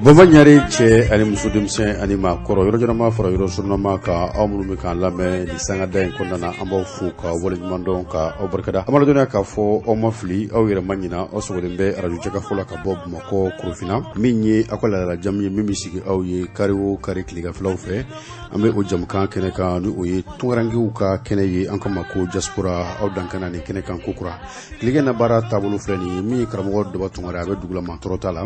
Baba ɲare cɛ ani muso, denmisɛn ani maa kɔrɔ, yɔrɔ janma fara yɔrɔ surunama ka aw minnu bɛ k'an lamɛn nin sangada in kɔnɔna na, an b'aw fo ka waleɲuman dɔn, ka aw barikada. Amadudɔnya k'a fɔ aw ma fili, aw yɛrɛ ma ɲina, aw sogolen bɛ arajo Jɛkafɔ la ka bɔ Bamakɔ Korofina. Min ye aw ka laadala jamu ye min bɛ sigi aw ye kari o kari tilegan filaw fɛ, an bɛ o jamukan kɛnɛ kan, ni o ye tunkarankew ka kɛnɛ ye, an kama ko diaspora. Aw dan kana nin kɛnɛ kan kokura. Tilegan na baara taabolo filɛ nin ye. Min ye karamɔgɔ Daba Tunkara, a bɛ dugula tɔɔrɔ t'a la,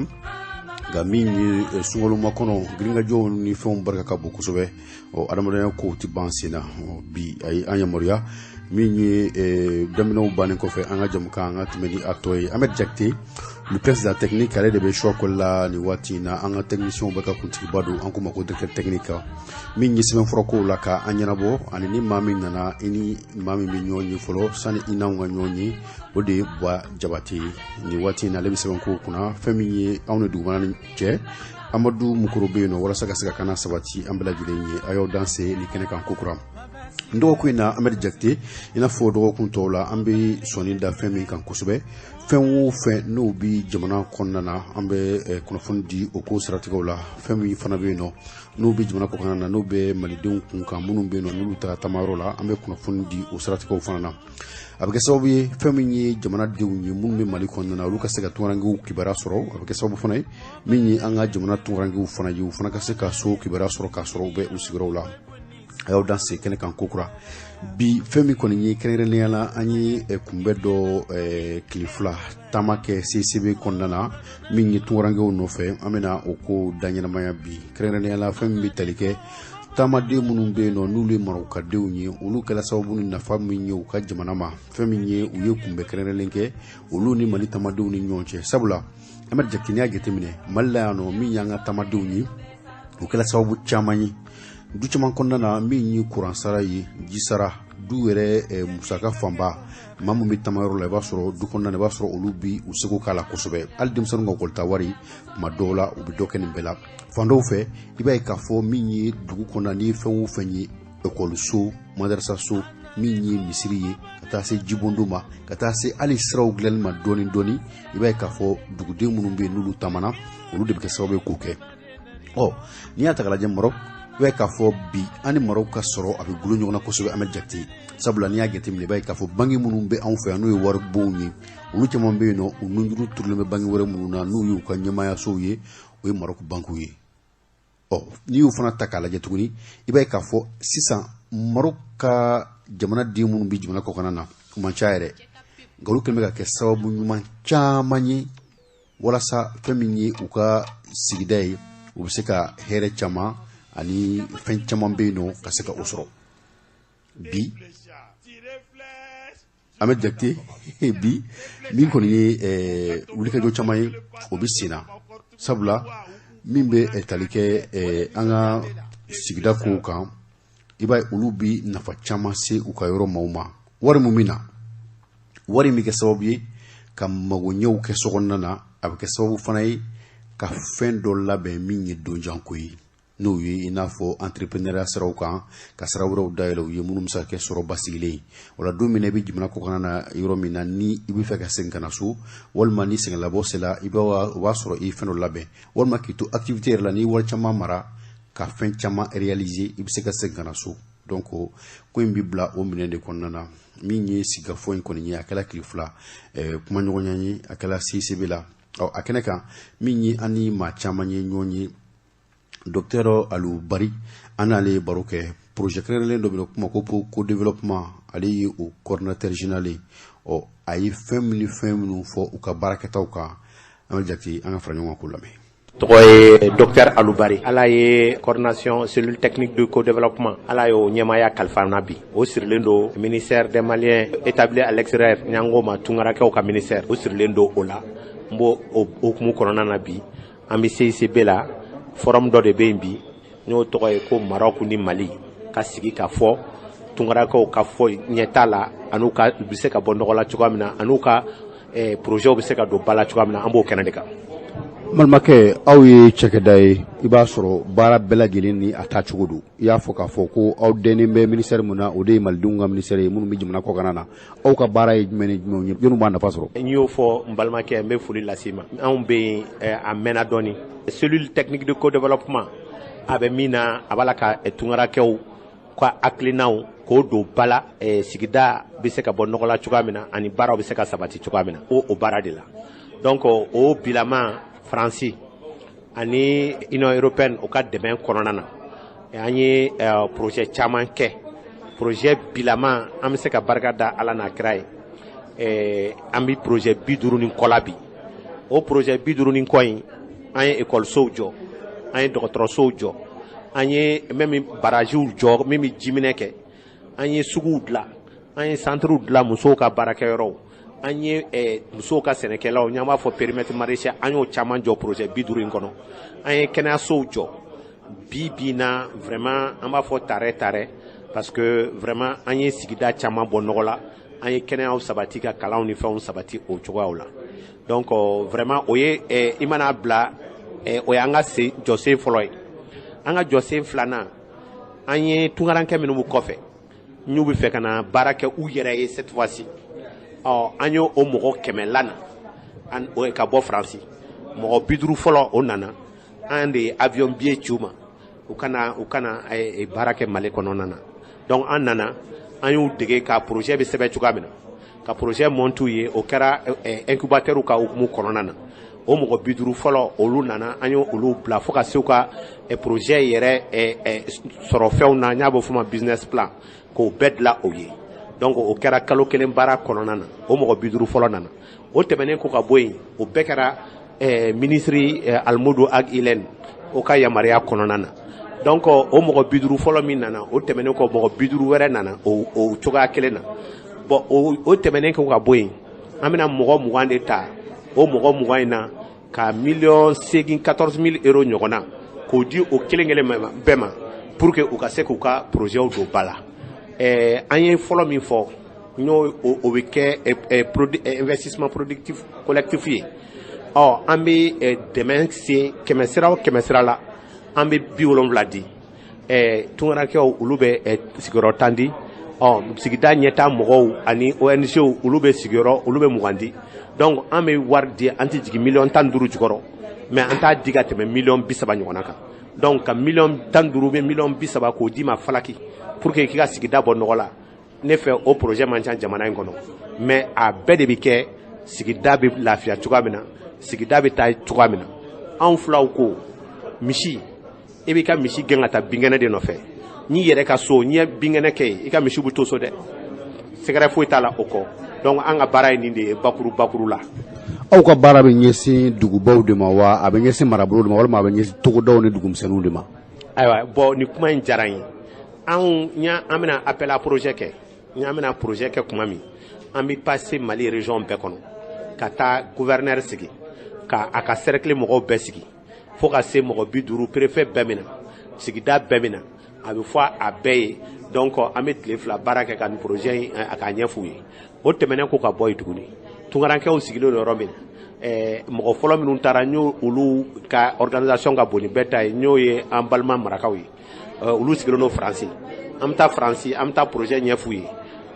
nka min ye sunkaloma kɔnɔ girinkajɔw ni fɛnw barika ka bon kosɛbɛ, ɔ adamadenya kow tɛ ban sen na. Bi a ye an yamaruya min ye daminɛw bannen kɔfɛ, an ka jamukan an ka tɛmɛ ni a tɔ ye. Ahmed Jakite, le prince de la technique, ale de bɛ choix kɔli la nin waati in na. An ka technicien bɛɛ ka kuntigiba don, an k'o ma ko directeur technique, min ye sɛbɛnfura la ka an ɲɛnabɔ, ani ni maa min nana, i ni maa min bɛ ɲɔgɔn ye fɔlɔ sani i n'anw ka ɲɔgɔn ye, o de ye Buwa Jabate ye. Nin waati in na, ale bɛ sɛbɛnkow kunna. Fɛn min ye anw ni dugumana ni cɛ, Amadu Mukoro bɛ yen nɔ walasa ka se ka kana sabati an bɛɛ lajɛlen ye. A y'aw danse ni kɛnɛ kan kokura. N dɔgɔkun in na, Amadu Jakite, i n'a fɔ dɔgɔkun tɔw la, an bɛ sɔnni da fɛn min kan kosɛbɛ, fɛn o fɛn n'o bi jamana kɔnɔna na, an bɛ kunnafoni di o ko siratigɛw la. Fɛn min fana bɛ yen nɔ n'u bɛ jamana kɔkan na, n'u bɛ malidenw kun kan, minnu bɛ yen nɔ n'olu taara taamayɔrɔ la, an bɛ kunnafoni di o siratigɛw fana na. A bɛ kɛ sababu ye, fɛn min ye jamanadenw ye minnu bɛ Mali kɔnɔna na, olu ka se ka tunkarankew kibaruya sɔrɔ. A bɛ kɛ sababu fana ye, min ye an ka jamana tunkarankew fana ye, u fana ka se ka so kibaruya sɔrɔ k'a sɔrɔ u bɛ u sigiyɔrɔw la. A y'aw dan se kɛnɛ kan kokura. Bi, fɛn min kɔni ye kɛrɛnkɛrɛnnenya la, an ye kunbɛ dɔ tile 2 taama kɛ CICB kɔnɔna na, min ye tunkarankew nɔfɛ. An bɛna o ko da ɲɛnamaya bi, kɛrɛnkɛrɛnnenya la fɛn min bɛ tali kɛ taamaden minnu bɛ yen nɔ n'olu ye Marɔkukadenw ye, olu kɛra sababu ni nafa min ye u ka jamana ma. Fɛn min ye u ye kunbɛ kɛrɛnkɛrɛnlen kɛ olu ni Mali taamadenw ni ɲɔgɔn cɛ, sabula Amadu Jakite, n'i y'a jateminɛ Mali la yan nɔ, min y'an ka taamadenw ye, o kɛra sababu caman ye du caman kɔnɔna na, min ye kuran sara ye, ji sara, du yɛrɛ musaka fanba. Maa min bɛ taamayɔrɔ la, i b'a sɔrɔ du kɔnɔna na, i b'a sɔrɔ olu bi u seko k'a la kosɛbɛ. Hali denmisɛnninw ka ekɔli ta wari, tuma dɔw la u bɛ dɔ kɛ nin bɛɛ la. Fan dɔw fɛ, i b'a ye k'a fɔ min ye dugu kɔnɔna, n'i ye fɛn o fɛn ye, ekɔliso, madarasaso, min ye misiri ye, ka taa se jibondo ma, ka taa se hali siraw dilanni ma dɔɔni dɔɔni, i b'a ye k'a fɔ duguden minnu bɛ yen n'olu taamana, olu de bɛ kɛ sababu ye k'o kɛ. Ɔ n'i y'a ta k'a lajɛ Marɔku, i b'a ye k'a fɔ bi an ni Marɔku ka sɔrɔ a bɛ gulon ɲɔgɔn na kosɛbɛ, Amadu Jakite, sabula n'i y'a jateminɛ, i b'a ye k'a fɔ banki minnu bɛ anw fɛ yan n'o ye waribonw ye, olu caman bɛ yen nɔ, u nunjuru turulen bɛ banki wɛrɛ minnu na n'u y'u ka ɲɛmaayasow ye, o ye Marɔku bankiw ye. Ɔ n'i y'o fana ta k'a lajɛ tuguni, i b'a ye k'a fɔ sisan Marɔku ka jamanaden minnu bɛ jamana kɔkanna na, u man ca yɛrɛ, nka olu kɛlen bɛ ka kɛ sababu ɲuman caman ye walasa fɛn min ye u ka sigida ye, u bɛ se ka hɛrɛ caman ani fɛn caman bɛ yen nɔ ka se ka o sɔrɔ. Bi, Amadu Jakite, bi min kɔni ye wulikajɔ caman ye, o bɛ sen na, sabula min bɛ tali kɛ an ka sigida kow kan, i b'a ye olu bɛ nafa caman se u ka yɔrɔ maaw ma. Wari min bɛ na, wari min bɛ kɛ sababu ye ka magoɲɛw kɛ sokɔnɔna na, a bɛ kɛ sababu fana ye ka fɛn dɔ labɛn min ye donjanko ye, n'o ye i n'a fɔ entrepreneuriat siraw kan, ka sira wɛrɛw dayɛlɛ u ye minnu bɛ se ka kɛ sɔrɔ basigilen ye. O la, don min na i bɛ jamana kɔkanna na, yɔrɔ min na ni i bɛ fɛ ka segin ka na so, walima ni sɛgɛnlabɔ sera, i b'a o b'a sɔrɔ i ye fɛn dɔ labɛn, walima k'i to activité yɛrɛ la, n'i ye wari caman mara ka fɛn caman réaliser, i bɛ se ka segin ka na so. Donc ko in bɛ bila o minɛn de kɔnɔna na. Min ye sigikafɔ in kɔni ye, a kɛra tile 2 kumaɲɔgɔnya ye, a kɛra CICB la. Ɔ a kɛnɛ kan, min ye an ni maa caman ye ɲɔgɔn ye, docteur Aliou Bari, an n'ale ye baro kɛ. Projet kɛrɛnkɛrɛnlen dɔ bɛ yen kuma ko co-développement, ale ye o coordinateur général ye. Ɔ a ye fɛn min ni fɛn minnu fɔ u ka baarakɛtaw kan, an bɛ Jakite, an ka fara ɲɔgɔn kan k'o lamɛn. Tɔgɔ ye docteur Alou Bari. Ala ye coordination cellule technique du co-développement, Ala y'o ɲɛmaaya kalifa na bi. O sirilen don ministère des Maliens établis à l'extérieur, n'an k'o ma tunkarakɛw ka ministère, o sirilen don o la. N b'o o hukumu kɔnɔna na bi, an bɛ CICB la. Forum dɔ de bɛ yen bi, n'o tɔgɔ ye ko Maroc ni Mali ka sigi ka fɔ tunkarakɛw ka fɔ ɲɛta la, an'u ka u bɛ se ka bɔ nɔgɔ la cogoya min na, an'u ka projet bɛ se ka don ba la cogoya min na. An b'o kɛnɛ de kan. Balimakɛ, aw ye cakɛda ye, i b'a sɔrɔ baara bɛɛ lajɛlen ni a taacogo don. I y'a fɔ k'a fɔ ko aw dɛnnen bɛ ministère min na, o de ye malidenw ka ministère ye minnu bɛ jamana kɔkan na. Aw ka baara ye jumɛn ni jumɛn ye? Jɔnni b'a nafa sɔrɔ? N y'o fɔ, n balimakɛ, n bɛ foli lase i ma. Anw bɛ yen a mɛnna dɔɔni. Cellule technique de co-développement, a bɛ min na, a b'a la ka tungarakɛw ka hakilinaw k'o don ba la, sigida bɛ se ka bɔ nɔgɔ la cogoya min na ani baaraw bɛ se ka sabati cogoya min na, o baara de la. Donc o bilama Faransi ani Union européenne, o ka dɛmɛ kɔnɔna na, an ye projet caman kɛ. Projet bilama, an bɛ se ka barika da Ala n'a kira ye, an bɛ projet 50 ni kɔ la bi. O projet 50 ni kɔ in, an ye ekɔlisow jɔ, an ye dɔgɔtɔrɔsow jɔ, an ye même barajiw jɔ min bɛ jiminɛ kɛ, an ye suguw dilan, an ye centrew dilan, musow ka baarakɛyɔrɔw, an ye musow ka sɛnɛkɛlaw, n'an b'a fɔ périmètre maraîcher, an y'o caman jɔ projet 50 in kɔnɔ. An ye kɛnɛyasow jɔ. Bi bi in na, vraiment, an b'a fɔ tarɛ tarɛ, parce que vraiment an ye sigida caman bɔ nɔgɔ la, an ye kɛnɛyaw sabati, ka kalanw ni fɛnw sabati o cogoyaw la. Donc vraiment, o ye i mana bila, o y'an ka sen jɔsen fɔlɔ ye. An ka jɔsen filanan, an ye tunkarankɛ minnu bɛ kɔfɛ n'u bɛ fɛ ka na baara kɛ u yɛrɛ ye cette fois-ci, ɔ an ye o mɔgɔ 100 lana ka bɔ Faransi. Mɔgɔ 50 fɔlɔ, o nana, an de ye avion billet ci u ma, u kana baara kɛ Mali kɔnɔna na. Donc an nana, an y'u dege ka projet bɛ sɛbɛn cogoya min na, ka projet monter ye. O kɛra incubateur ka hukumu kɔnɔna na. O mɔgɔ 50 fɔlɔ, olu nana, an ye olu bila fo ka se u ka projet yɛrɛ sɔrɔ fɛnw na, n y'a bɔ f'o ma business plan, k'o bɛɛ dilan o ye. Donc o kɛra kalo kelen baara kɔnɔna na, o mɔgɔ 50 fɔlɔ nana. O tɛmɛnen kɔ ka bɔ yen, o bɛɛ kɛra ministre Almoudou Ag Ihléne o ka yamaruya kɔnɔna na. Donc o mɔgɔ 50 fɔlɔ min nana, o tɛmɛnen kɔ, mɔgɔ 50 wɛrɛ nana o cogoya kelen na. Bon, o tɛmɛnen kɔ ka bɔ yen, an bɛna mɔgɔ 20 de ta. O mɔgɔ 20 in na, ka miliyɔn 8, 14 000 euros ɲɔgɔn na, k'o di o kelen kelen bɛɛ ma pour que u ka se k'u ka projet don ba la. An ye fɔlɔ min fɔ, n'o o bɛ kɛ investissement productif collectif ye. Ɔ an bɛ dɛmɛ se kɛmɛ sira o kɛmɛ sira la, an bɛ 70 di. Tungarakɛw, olu bɛ sigiyɔrɔ 10 di. Ɔ sigida ɲɛta mɔgɔw ani ONG, olu bɛ sigiyɔrɔ, olu bɛ 20 di. Donc an bɛ wari di, an tɛ jigin miliyɔn 15 jukɔrɔ, mais an t'a di ka tɛmɛ miliyɔn 30 ɲɔgɔnna kan. Donc ka miliyɔn 15 bɛ miliyɔn 30 k'o d'i ma falaki pour que k'i ka sigida bɔ nɔgɔ la, ne fɛ o projet man ca jamana in kɔnɔ. Mais a bɛɛ de bɛ kɛ sigida bɛ lafiya cogoya min na, sigida bɛ taa cogoya min na. Anw filaw ko misi, i b'i ka misi gɛn ka taa binkɛnɛ de nɔfɛ. N'i yɛrɛ ka so, n'i ye binkɛnɛ kɛ yen, i ka misiw bɛ to so dɛ, sɛgɛrɛ foyi t'a la o kɔ. Donc an ka baara ye nin de ye bakuru bakuru la. Aw ka baara bɛ ɲɛsin dugubaw de ma wa, a bɛ ɲɛsin marabolo de ma, walima a bɛ ɲɛsin togodaw ni dugumisɛnninw de ma? Ayiwa, bon, nin kuma in diyara n ye. Anw ɲa, an bɛna appel à projet kɛ. An bɛna projet kɛ tuma min, an bɛ passer Mali région bɛɛ kɔnɔ, ka taa gouverneur sigi, ka a ka cercle mɔgɔw bɛɛ sigi, fo ka se mɔgɔ 50, préfet bɛɛ minɛ, sigida bɛɛ minɛ, a bɛ fɔ a bɛɛ ye. Donc an bɛ tile 2 baara kɛ ka nin projet in a k'a ɲɛf'u ye. O tɛmɛnen kɔ ka bɔ yen tuguni, tunkarankɛw sigilen don yɔrɔ min, mɔgɔ fɔlɔ minnu taara, n y'o olu ka organisation ka bon ni bɛɛ ta ye, n y'o ye an balima marakaw ye, olu sigilen don Faransi. An bɛ taa Faransi, an bɛ taa projet ɲɛf'u ye.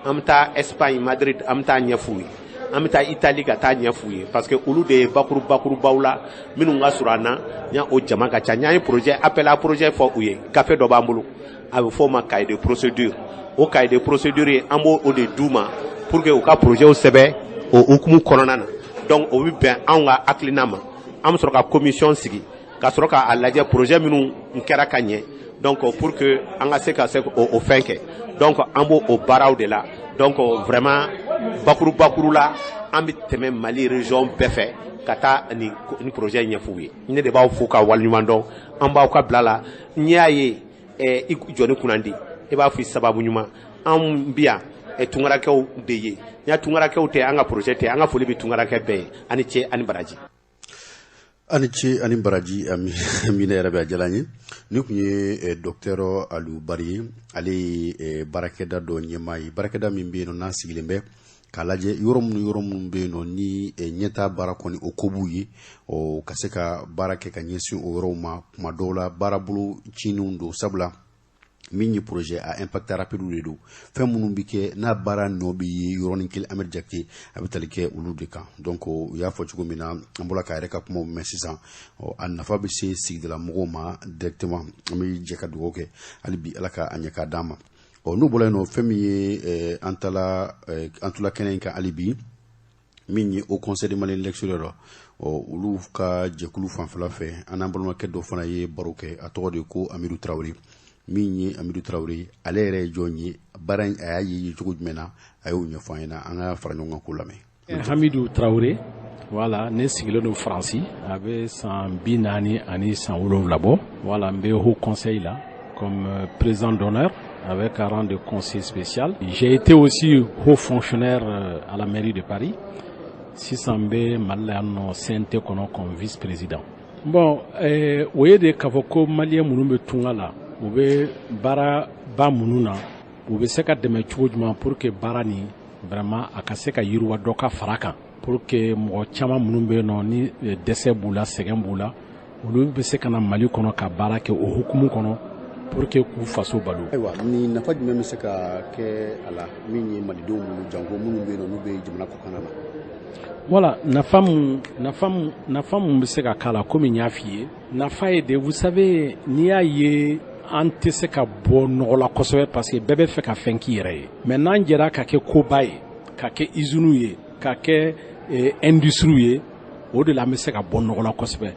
An bɛ taa Espagne, Madrid, an bɛ taa ɲɛf'u ye. An bɛ taa Italie ka taa ɲɛf'u ye, parce que olu de ye bakuru bakurubaw la minnu ka surun an na, ɲa o jama ka ca. N'an ye projet appel à projet fɔ u ye, gafe dɔ b'an bolo, a bɛ fɔ o ma cahier de procédure. O cahier de procédure ye, an b'o o de d'u ma pour que u ka projet sɛbɛn o hukumu kɔnɔna na. Donc o bɛ bɛn anw ka hakilina ma. An bɛ sɔrɔ ka commission sigi ka sɔrɔ k'a lajɛ projet minnu kɛra ka ɲɛ, donc pour que an ka se ka se o fɛn kɛ. Donc an b'o o baaraw de la. Donc vraiment, bakuru bakuru la, an bɛ tɛmɛ Mali région bɛɛ fɛ ka taa nin projet ɲɛf'u ye. Ne de b'aw fo ka waleɲuman dɔn. An b'aw ka bila la. N'i y'a ye i jɔni kunnandi, i b'a fɔ i sababu ɲuman. Anw bi yan tunkarakɛw de ye, n tunkarakɛw tɛ, an ka projet tɛ. An ka foli bɛ tunkarakɛ bɛɛ ye. Ani ce ani baraji. Ani ce ani baraji. Amina yɛrɛ bɛ, a diyara n ye. Ni tun ye docteur Aliou Barry ye. Ale ye baarakɛda dɔ ɲɛmaa ye, baarakɛda min bɛ yen nɔ n'a sigilen bɛ K'a lajɛ yɔrɔ minnu bɛ yen nɔ ni ɲɛtaa baara kɔni o ko b'u ye, ɔ ka se ka baara kɛ ka ɲɛsin o yɔrɔw ma. Kuma dɔw la, baarabolo cininw don, sabula min ye projet à impact rapide de don, fɛn minnu bɛ kɛ n'a baara nɔ bɛ ye yɔrɔnin kelen. Amadu Jakite a bɛ tali kɛ olu de kan. Donc u y'a fɔ cogo min na, an bɔra k'a yɛrɛ ka kumaw mɛn sisan, a nafa bɛ se sigidala mɔgɔw ma directement. An bɛ jɛ ka dugawu kɛ hali bi, Ala ka a ɲɛ k'a d'an ma. Ɔ n'o bɔra yen nɔ, fɛn min ye an taala an tula kɛnɛ in kan hali bi, min ye Haut Conseil des Maliens de l'extérieur, ɔ olu ka jɛkulu fanfɛla fɛ, an n'an balimakɛ dɔ fana ye baro kɛ, a tɔgɔ de ko Amidu Tarawele. Min ye Amidu Tarawele, ale yɛrɛ ye jɔn ye? Baara in, a y'a ye cogo jumɛn na? A y'o ɲɛfɔ an ɲɛna, an ka fara ɲɔgɔn kan k'o lamɛn. Hamidu Tarawele, voilà, ne sigilen don Faransi, a bɛ san 47 bɔ. Voilà, n bɛ Haut Conseil la comme président d'honneur avec un rang de conseiller spécial. J'ai été aussi haut fonctionnaire à la mairie de Paris. Sisan n bɛ Mali la yan nɔ, CNT kɔnɔ, comme vice-président. Bon, o ye de k'a fɔ ko malien minnu bɛ tunga la, u bɛ baaraba minnu na, u bɛ se ka dɛmɛ cogo jumɛn pour que baara nin vraiment a ka se ka yiriwa, dɔ ka fara kan, pour que mɔgɔ caman minnu bɛ yen nɔ ni dɛsɛ b'u la, sɛgɛn b'u la, olu bɛ se ka na Mali kɔnɔ ka baara kɛ o hukumu kɔnɔ pour que k'u faso balo. Ayiwa, ni nafa jumɛn bɛ se ka kɛ a la, min ye malidenw bolo, janko minnu bɛ yen nɔ n'u bɛ jamana kɔkanna na? Voilà, nafa mun bɛ se ka k'a la? Komi n y'a f'i ye, nafa ye de, vous savez, n'i y'a ye an tɛ se ka bɔ nɔgɔ la kosɛbɛ, parce que bɛɛ bɛ fɛ ka fɛn k'i yɛrɛ ye. Mais n'an jɛra ka kɛ koba ye, ka kɛ usine ye, ka kɛ industrie ye, o de la an bɛ se ka bɔ nɔgɔ la kosɛbɛ.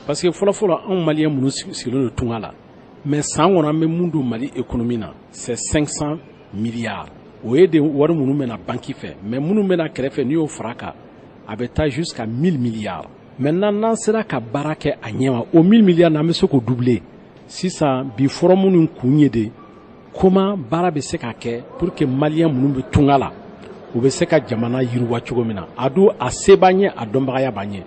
Parce que fɔlɔ-fɔlɔ, anw malien minnu sigilen don tunga la, mais san kɔnɔ an bɛ mun don Mali économie na, c'est 500 milliards. O ye de wari minnu bɛ na banque fɛ, mais minnu bɛ na kɛrɛfɛ, n'i y'o fara kan, a bɛ taa jusqu'à 1000 milliards. Maintenant, n'an sera ka baara kɛ a ɲɛ ma, o 1000 milliards na, an bɛ se k'o doubler. Sisan bi, forum nin kun ye de comment baara bɛ se ka kɛ pour que malien minnu bɛ tunga la, u bɛ se ka jamana yiriwa cogo min na. A dun, a se b'an ye, a dɔnbagaya b'an ye,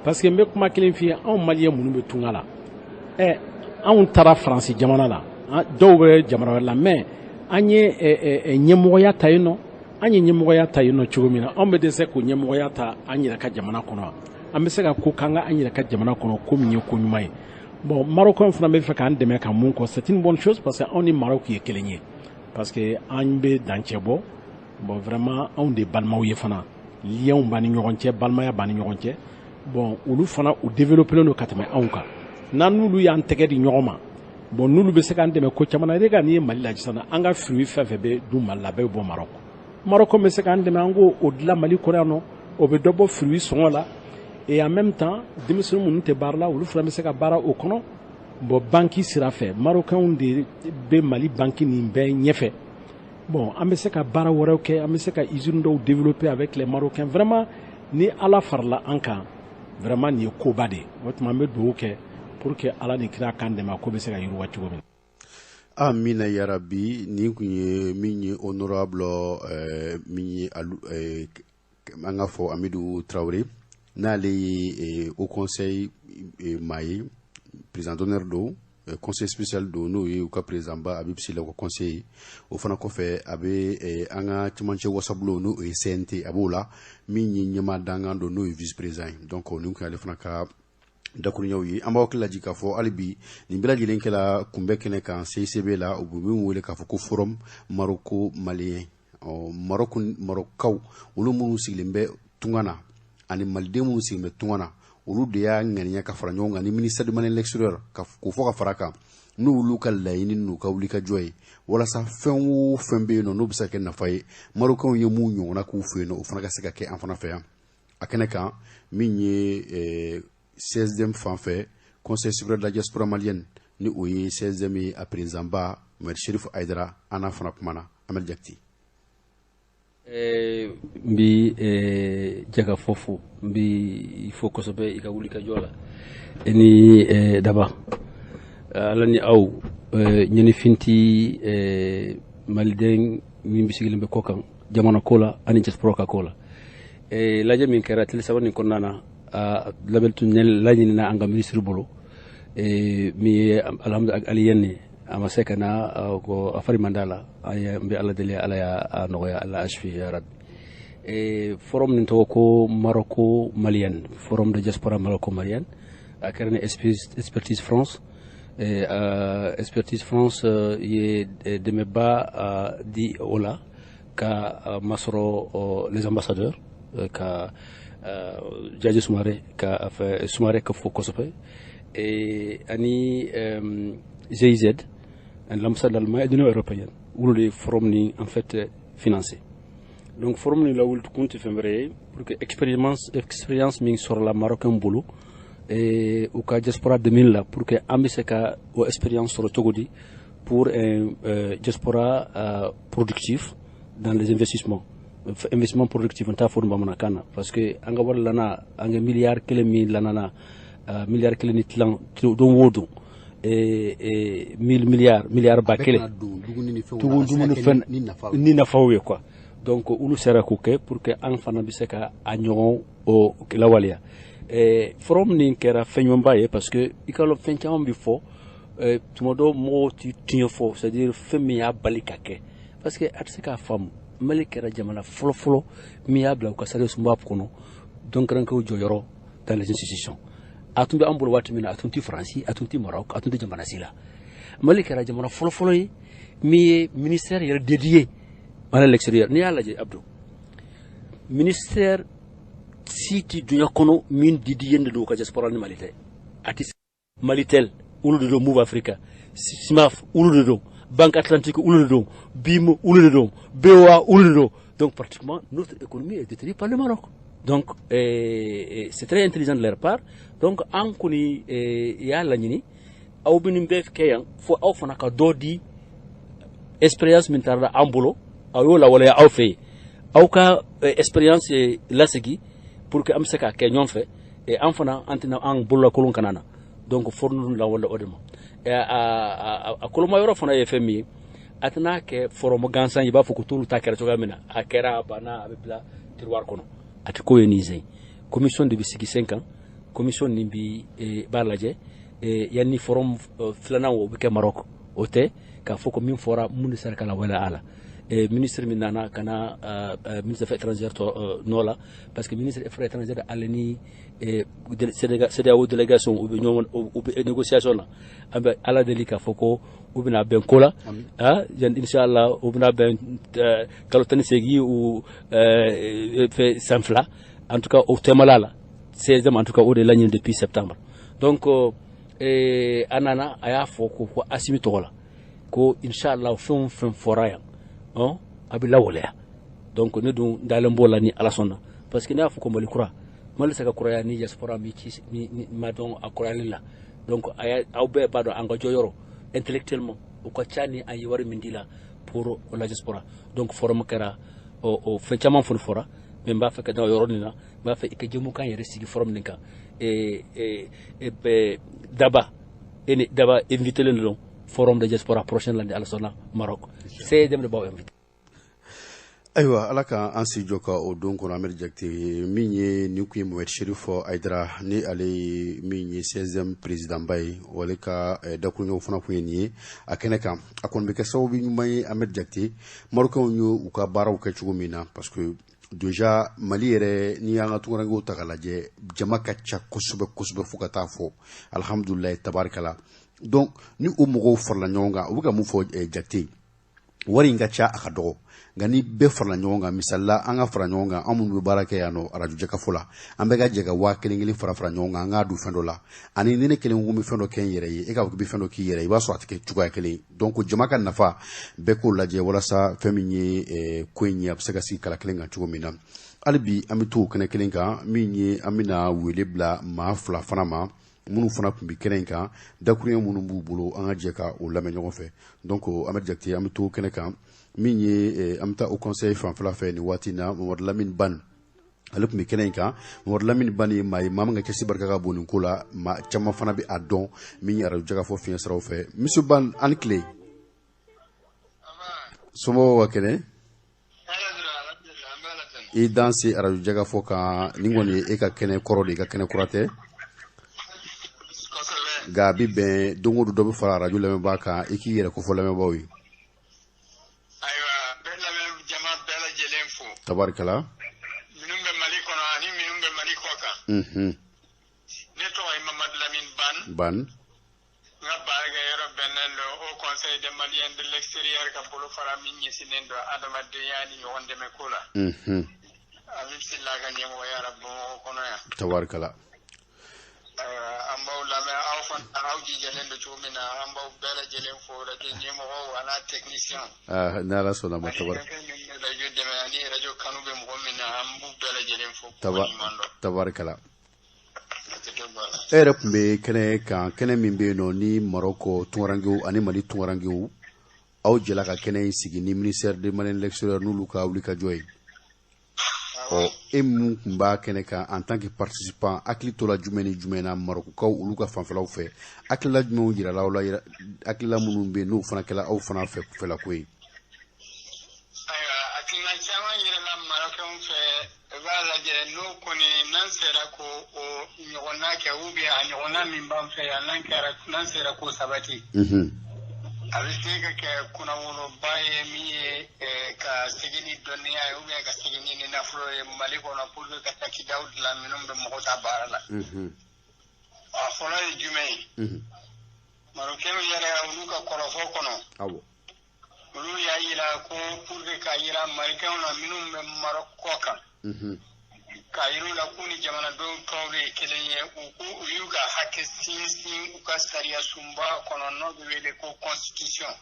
parce que n bɛ kuma kelen f'i ye: anw malien minnu bɛ tunga la, ɛ anw taara Faransi jamana la, dɔw bɛ jamana wɛrɛ la, mais an ye ɲɛmɔgɔya ta yen nɔ. An ye ɲɛmɔgɔya ta yen nɔ cogo min na, anw bɛ dɛsɛ k'o ɲɛmɔgɔya ta an yɛrɛ ka jamana kɔnɔ? An bɛ se ka ko k'an ka an yɛrɛ ka jamana kɔnɔ ko min ye ko ɲuman ye. Bon, Marocain fana bɛ fɛ k'an dɛmɛ ka mun kɔ, c'est une bonne chose, parce que anw ni Maroc ye kelen ye, parce que an bɛ dancɛ bɔ. Bon, vraiment, anw de balimaw ye fana, liens b'an ni ɲɔgɔn cɛ, balimaya b'an ni ɲɔgɔn cɛ. Bon, olu fana, u développé don ka tɛmɛ anw kan. N'an n'olu y'an tɛgɛ di ɲɔgɔn ma, bon, n'olu bɛ se k'an dɛmɛ ko caman na. E ka n'i ye Mali lajɛ sisan, an ka fruit fɛn fɛn bɛ dun Mali la, a bɛɛ bɛ bɔ Maroc. Maroc bɛ se k'an dɛmɛ an k'o o dilan Mali kɔnɔ yan nɔ, o bɛ dɔ bɔ fruit sɔngɔ la. Et en même temps, denmisɛnnin minnu tɛ baara la, olu fana bɛ se ka baara o kɔnɔ. Bon, banque sira fɛ, marocains de bɛ Mali banque nin bɛɛ ɲɛfɛ. Bon, an bɛ se ka baara wɛrɛw kɛ, an bɛ se ka usine dɔw développer avec les Marocains. Vraiment, ni Ala farala an kan, vraiment nin ye koba de ye. O tuma, an bɛ dugawu kɛ pour que Ala ni kira k'an dɛmɛ, ko bɛ se ka yiriwa cogo min. Amina yarabi. Nin kun ye min ye honorable min ye an ka fɔ Amidu Tarawele, n'ale ye Haut Conseil maa ye, président d'honneur don, conseil spécial don, n'o ye u ka président ba Habib Sy la, u ka conseil. O fana kɔfɛ, a bɛ an ka cɛmancɛ wasabulon, n'o ye CNT, a b'o la, min ye ɲɛmaa dankan don, n'o ye vice président ye. Donc nin kun y'ale fana ka dakuruɲaw ye. An b'aw hakili lajigin k'a fɔ hali bi, nin bɛɛ lajɛlen kɛla kunbɛ kɛnɛ kan CICB la, u bɛ min wele k'a fɔ ko forum maroco malien. Ɔ Maroc, Marocaw, olu minnu sigilen bɛ tunga na, ani maliden minnu sigilen bɛ tunga na, olu de y'a ŋaniya ka fara ɲɔgɔn kan ni ministère du Mali l'extérieur, ka k'o fɔ ka fara kan, n'olu ka laɲini n'u ka wulikajɔ ye, walasa fɛn o fɛn bɛ yen nɔ n'o bɛ se ka kɛ nafa ye Marocains ye, mun ɲɔgɔnna k'u fɛ yen nɔ, o fana ka se ka kɛ an fana fɛ yan. A kɛnɛ kan, min ye CSDM fan fɛ, Conseil supérieur de la diaspora malienne, ni o ye CSDM ye, a président ba Mohamed Cherif Aïdara, an n'a fana kumana. Amadu Jakite. N bi jɛ ka fɔ fo, n bi fo kosɛbɛ i ka wuli ka jɔ la, e ni daba ala ni aw ɲɛnifin ti maliden min bɛ sigilen bɛ kɔ kan jamana ko la ani diaspora ka ko la. Lajɛ min kɛra tile 3 nin kɔnɔna na, a labɛn tun laɲinina an ka minisiri bolo, min ye Alhamdu Aliyɛn, a ma se ka na, ko a fari man d'a la. An bɛ Ala deli, Ala y'a nɔgɔya, Ala ashfi ya rabbi. Forum nin tɔgɔ ko Marocco Malienne, forum de diaspora Marocco Malienne. A kɛra ni Expertise France. Expertise France ye dɛmɛba di o la ka masɔrɔ les ambassadeurs ka Jaji Sumare ka Sumare ka fo kosɛbɛ, ani GIZ, l'ambassade d'Allemagne et de l'Union européenne, olu de ye forum ni en fait financé. Donc forum ni lawuli kun tɛ fɛn wɛrɛ ye pour que expérience min sɔrɔla marocain bolo u ka diaspora dɛmɛli la, pour que an bɛ se ka o expérience sɔrɔ cogo di pour un diaspora productif dans les investissements, investissement productif n t'a fɔ bamanankan na, parce que an ka wari lana, an ka miliyari 1 min lanana, miliyari 1 ni tilan don o don, 1000 milliards, miliyari 1000 tugun dumuni fɛn ni nafaw ye quoi. Donc olu sera k'o kɛ pour que an fana bɛ se ka a ɲɔgɔn o lawaleya. Forum nin kɛra fɛn ɲumanba ye, parce que i ka lɔn fɛn caman bɛ fɔ tuma dɔw mɔgɔw ti tiɲɛ fɔ, c'est à dire fɛn min y'a bali ka kɛ, parce que a tɛ se k'a faamu. Mali kɛra jamana fɔlɔ-fɔlɔ min y'a bila u ka sariya sunba kɔnɔ dɔnkɛrɛnkɛw jɔyɔrɔ dans les institutions. A tun bɛ an bolo waati min na, a tun tɛ Faransi, a tun tɛ Maroc, a tun tɛ jamana si la. Mali kɛra jamana fɔlɔ-fɔlɔ ye min ye ministère yɛrɛ dédié à l'extérieur. N'i y'a lajɛ, Abdou, ministère si tɛ duɲa kɔnɔ min dédié de don u ka diaspora ni Mali tɛ. A tɛ Malitel, olu de don, Moov Africa, Cimaf, olu de don, Banque Atlantique, olu de don, BIM, olu de don, BOA, olu de don. Donc pratiquement notre économie est détenue par le Maroc. Donc c'est très intelligent de leur part. Donc an kɔni y'a laɲini aw bɛ nin bɛɛ kɛ yan fo aw fana ka dɔ di expérience min taara an bolo, aw y'o lawaleya aw fɛ yen, aw ka expérience lasegi pour que an bɛ se k'a kɛ ɲɔgɔn fɛ. An fana an tɛna an bololakolon kana na. Donc forum lawale o de ma. A koloma yɔrɔ fana ye fɛn min ye, a tɛna kɛ forum gansan i b'a fɔ ko t'olu ta kɛra cogoya min na, a kɛra, a banna, a bɛ bila tiroir kɔnɔ. A tɛ ko ye nin sen. Commission de bɛ sigi sen kan, commission nin bi b'a lajɛ yanni forum filanan o bɛ kɛ Maroc. O tɛ k'a fɔ ko min fɔra mun de sera ka lawaleya a la. Ministre min nana ka na ministre des affaires étrangères nɔ la, parce que ministre des affaires étrangères ale ni CEDEAO délégation u bɛ ɲɔgɔn, u bɛ négociation na. An bɛ Ala deli k'a fɔ ko u bɛna bɛn ko la, ah, inshallah u bɛna bɛn kalo 18 u fɛ san 2 en tout cas o tɛmala la 16e, en tout cas o de laɲini depuis septembre. Donc a nana, a y'a fɔ ko Asimi tɔgɔ la ko inshallah fɛn o fɛn fɔra yan, a bɛ lawaleya. Donc ne dun dalen b'o la ni Ala sɔnna, parce que ne y'a fɔ ko Mali kura, Mali se ka kuraya ni diaspora mi ci mi ma dɔn a kurayali la. Donc a y'a aw bɛɛ b'a dɔn an ka jɔyɔrɔ intellectuellement o ka ca ni an ye wari min di la pour la diaspora. Donc forum kɛra o fɛn caman fɔli fɔra, mais n b'a fɛ ka da o yɔrɔ nin na. N b'a fɛ i ka jɛmukan yɛrɛ sigi forum nin kan. Daba e ni Daba invité len don forum de diaspora prochaine la ni Ala sɔnna Maroc. CDM de b'aw invité. Ayiwa, Ala ka an si jɔ ka o don kɔnɔ. Amadu Jakite, min ye nin kun ye Mohamed Cherif Haidara ni ale ye min ye 16e président ba ye, ale ka dakuruɲɛw fana kun ye nin ye a kɛnɛ kan. A kɔni bɛ kɛ sababu ɲuman ye, Amadu Jakite, Marocains ye u ka baaraw kɛ cogo min na, parce que déjà Mali yɛrɛ, n'i y'an ka tunkarankew ta k'a lajɛ, jama ka ca kosɛbɛ kosɛbɛ fo ka taa fɔ alihamudulilayi tabarikala. Donc ni o mɔgɔw farala ɲɔgɔn kan, u bɛ ka mun fɔ, Jakite? Wari in ka ca, a ka dɔgɔ, nka ni bɛɛ farala ɲɔgɔn kan, misalila an ka fara ɲɔgɔn kan, an minnu bɛ baara kɛ yan nɔ arajo Jɛkafɔ la, an bɛɛ ka jɛ ka 1000 kelen fara fara ɲɔgɔn kan, an k'a don fɛn dɔ la, ani ni ne kelen ko n bɛ fɛn dɔ kɛ n yɛrɛ ye, e k'a fɔ k'i bɛ fɛn dɔ k'i yɛrɛ ye, i b'a sɔrɔ a tɛ kɛ cogoya kelen. Donc jama ka nafa bɛɛ k'o lajɛ walasa fɛn min ye ko in ye, a bɛ se ka sigi kala kelen kan cogo min na. Hali bi an bɛ to o kɛnɛ kelen kan min ye, an bɛna wele bila maa fila fana ma minnu fana tun bɛ kɛnɛ in kan, dakuruɲɛ minnu b'u bolo, an ka jɛ ka o lamɛn ɲɔgɔn fɛ. Donc Amadu Jakite, an bɛ to kɛnɛ kan min ye, an bɛ taa o conseil fanfɛla fɛ nin waati in na. Mamadu Lamini Ban, ale tun bɛ kɛnɛ in kan. Mamadu Lamini Ban ye maa ye, maa min ka kɛsi barika ka bon nin ko la, maa caman fana bɛ a dɔn min ye arajo Jɛkafɔ fiɲɛ siraw fɛ. Monsieur Ban, an ni tile, somɔgɔw ka kɛnɛ? I danse arajo Jɛkafɔ kan. Nin kɔni ye e ka kɛnɛ kɔrɔ de, i ka kɛnɛ kura tɛ, nka a bɛ bɛn don o don dɔ bɛ fara arajo lamɛnbaa kan. I k'i yɛrɛ kofɔ lamɛnbaaw ye. Ayiwa, n bɛ lamɛn jama bɛɛ lajɛlen fo. Tabarikala. Ne tɔgɔ ye Mamadu Lamine Ban. Ban. N ka baarakɛyɔrɔ bɛnnen don Haut Conseil des Maliens de l'extérieur ka bolofara min ɲɛsinnen don adamadenya ni ɲɔgɔn dɛmɛ ko la. Habib Silla ka ɲɛmɔgɔya la Bamakɔ kɔnɔ yan. Tabarikala. Ayiwa, an b'aw lamɛn, aw fana aw jijalen don cogo min na, an b'aw bɛɛ lajɛlen fo, radio ɲɛmɔgɔw an'a technicien. Ah, ni Ala sɔnna ma, tabarikala. Ani fɛn min bɛ radio dɛmɛ ani radio kanu bɛ mɔgɔ min na, an b'u bɛɛ lajɛlen fo. Tabarikala. E yɛrɛ tun bɛ kɛnɛ kan, kɛnɛ min bɛ yen nɔ ni Marɔkɔ tunkarankew ani Mali tunkarankew, aw jɛla ka kɛnɛ in sigi ni ministère des Maliens de l'extérieur n'olu ka wulikajɔ ye. Ɔ, e mun tun b'a kɛnɛ kan en tant que participant, hakili tola jumɛn ni jumɛn na Marɔkukaw olu ka fanfɛlaw fɛ, hakilila jumɛnw jirala aw la, hakilila minnu bɛ yen n'o fana kɛla aw fana fɛ fɛlako ye? Ayiwa, hakilina caman yirala Marɔkɛnw fɛ. I b'a lajɛ n'o kɔni n'an sera ko o ɲɔgɔnna kɛ, ou bien a ɲɔgɔnna min b'an fɛ yan, n'an kɛra n'an sera k'o sabati, a bɛ se ka kɛ kunnawoloba ye min ye ka segin ni dɔnniya ye ou bien ka segin ni nafolo ye Mali kɔnɔ pour que ka takidaw dilan minnu bɛ mɔgɔw ta baara la. A fɔlɔ ye jumɛn ye? Marɔkɛnw yɛrɛ, olu ka kɔrɔfɔ kɔnɔ, olu y'a yira ko pour que k'a yira Malikɛnw na minnu bɛ Marɔk kɔ kan, k'a yir'u la k'u ni jamanadenw tɔw de ye kelen ye, u k'u u y'u ka hakɛ sinsin u ka sariya sunba kɔnɔ n'o bɛ wele ko constitution.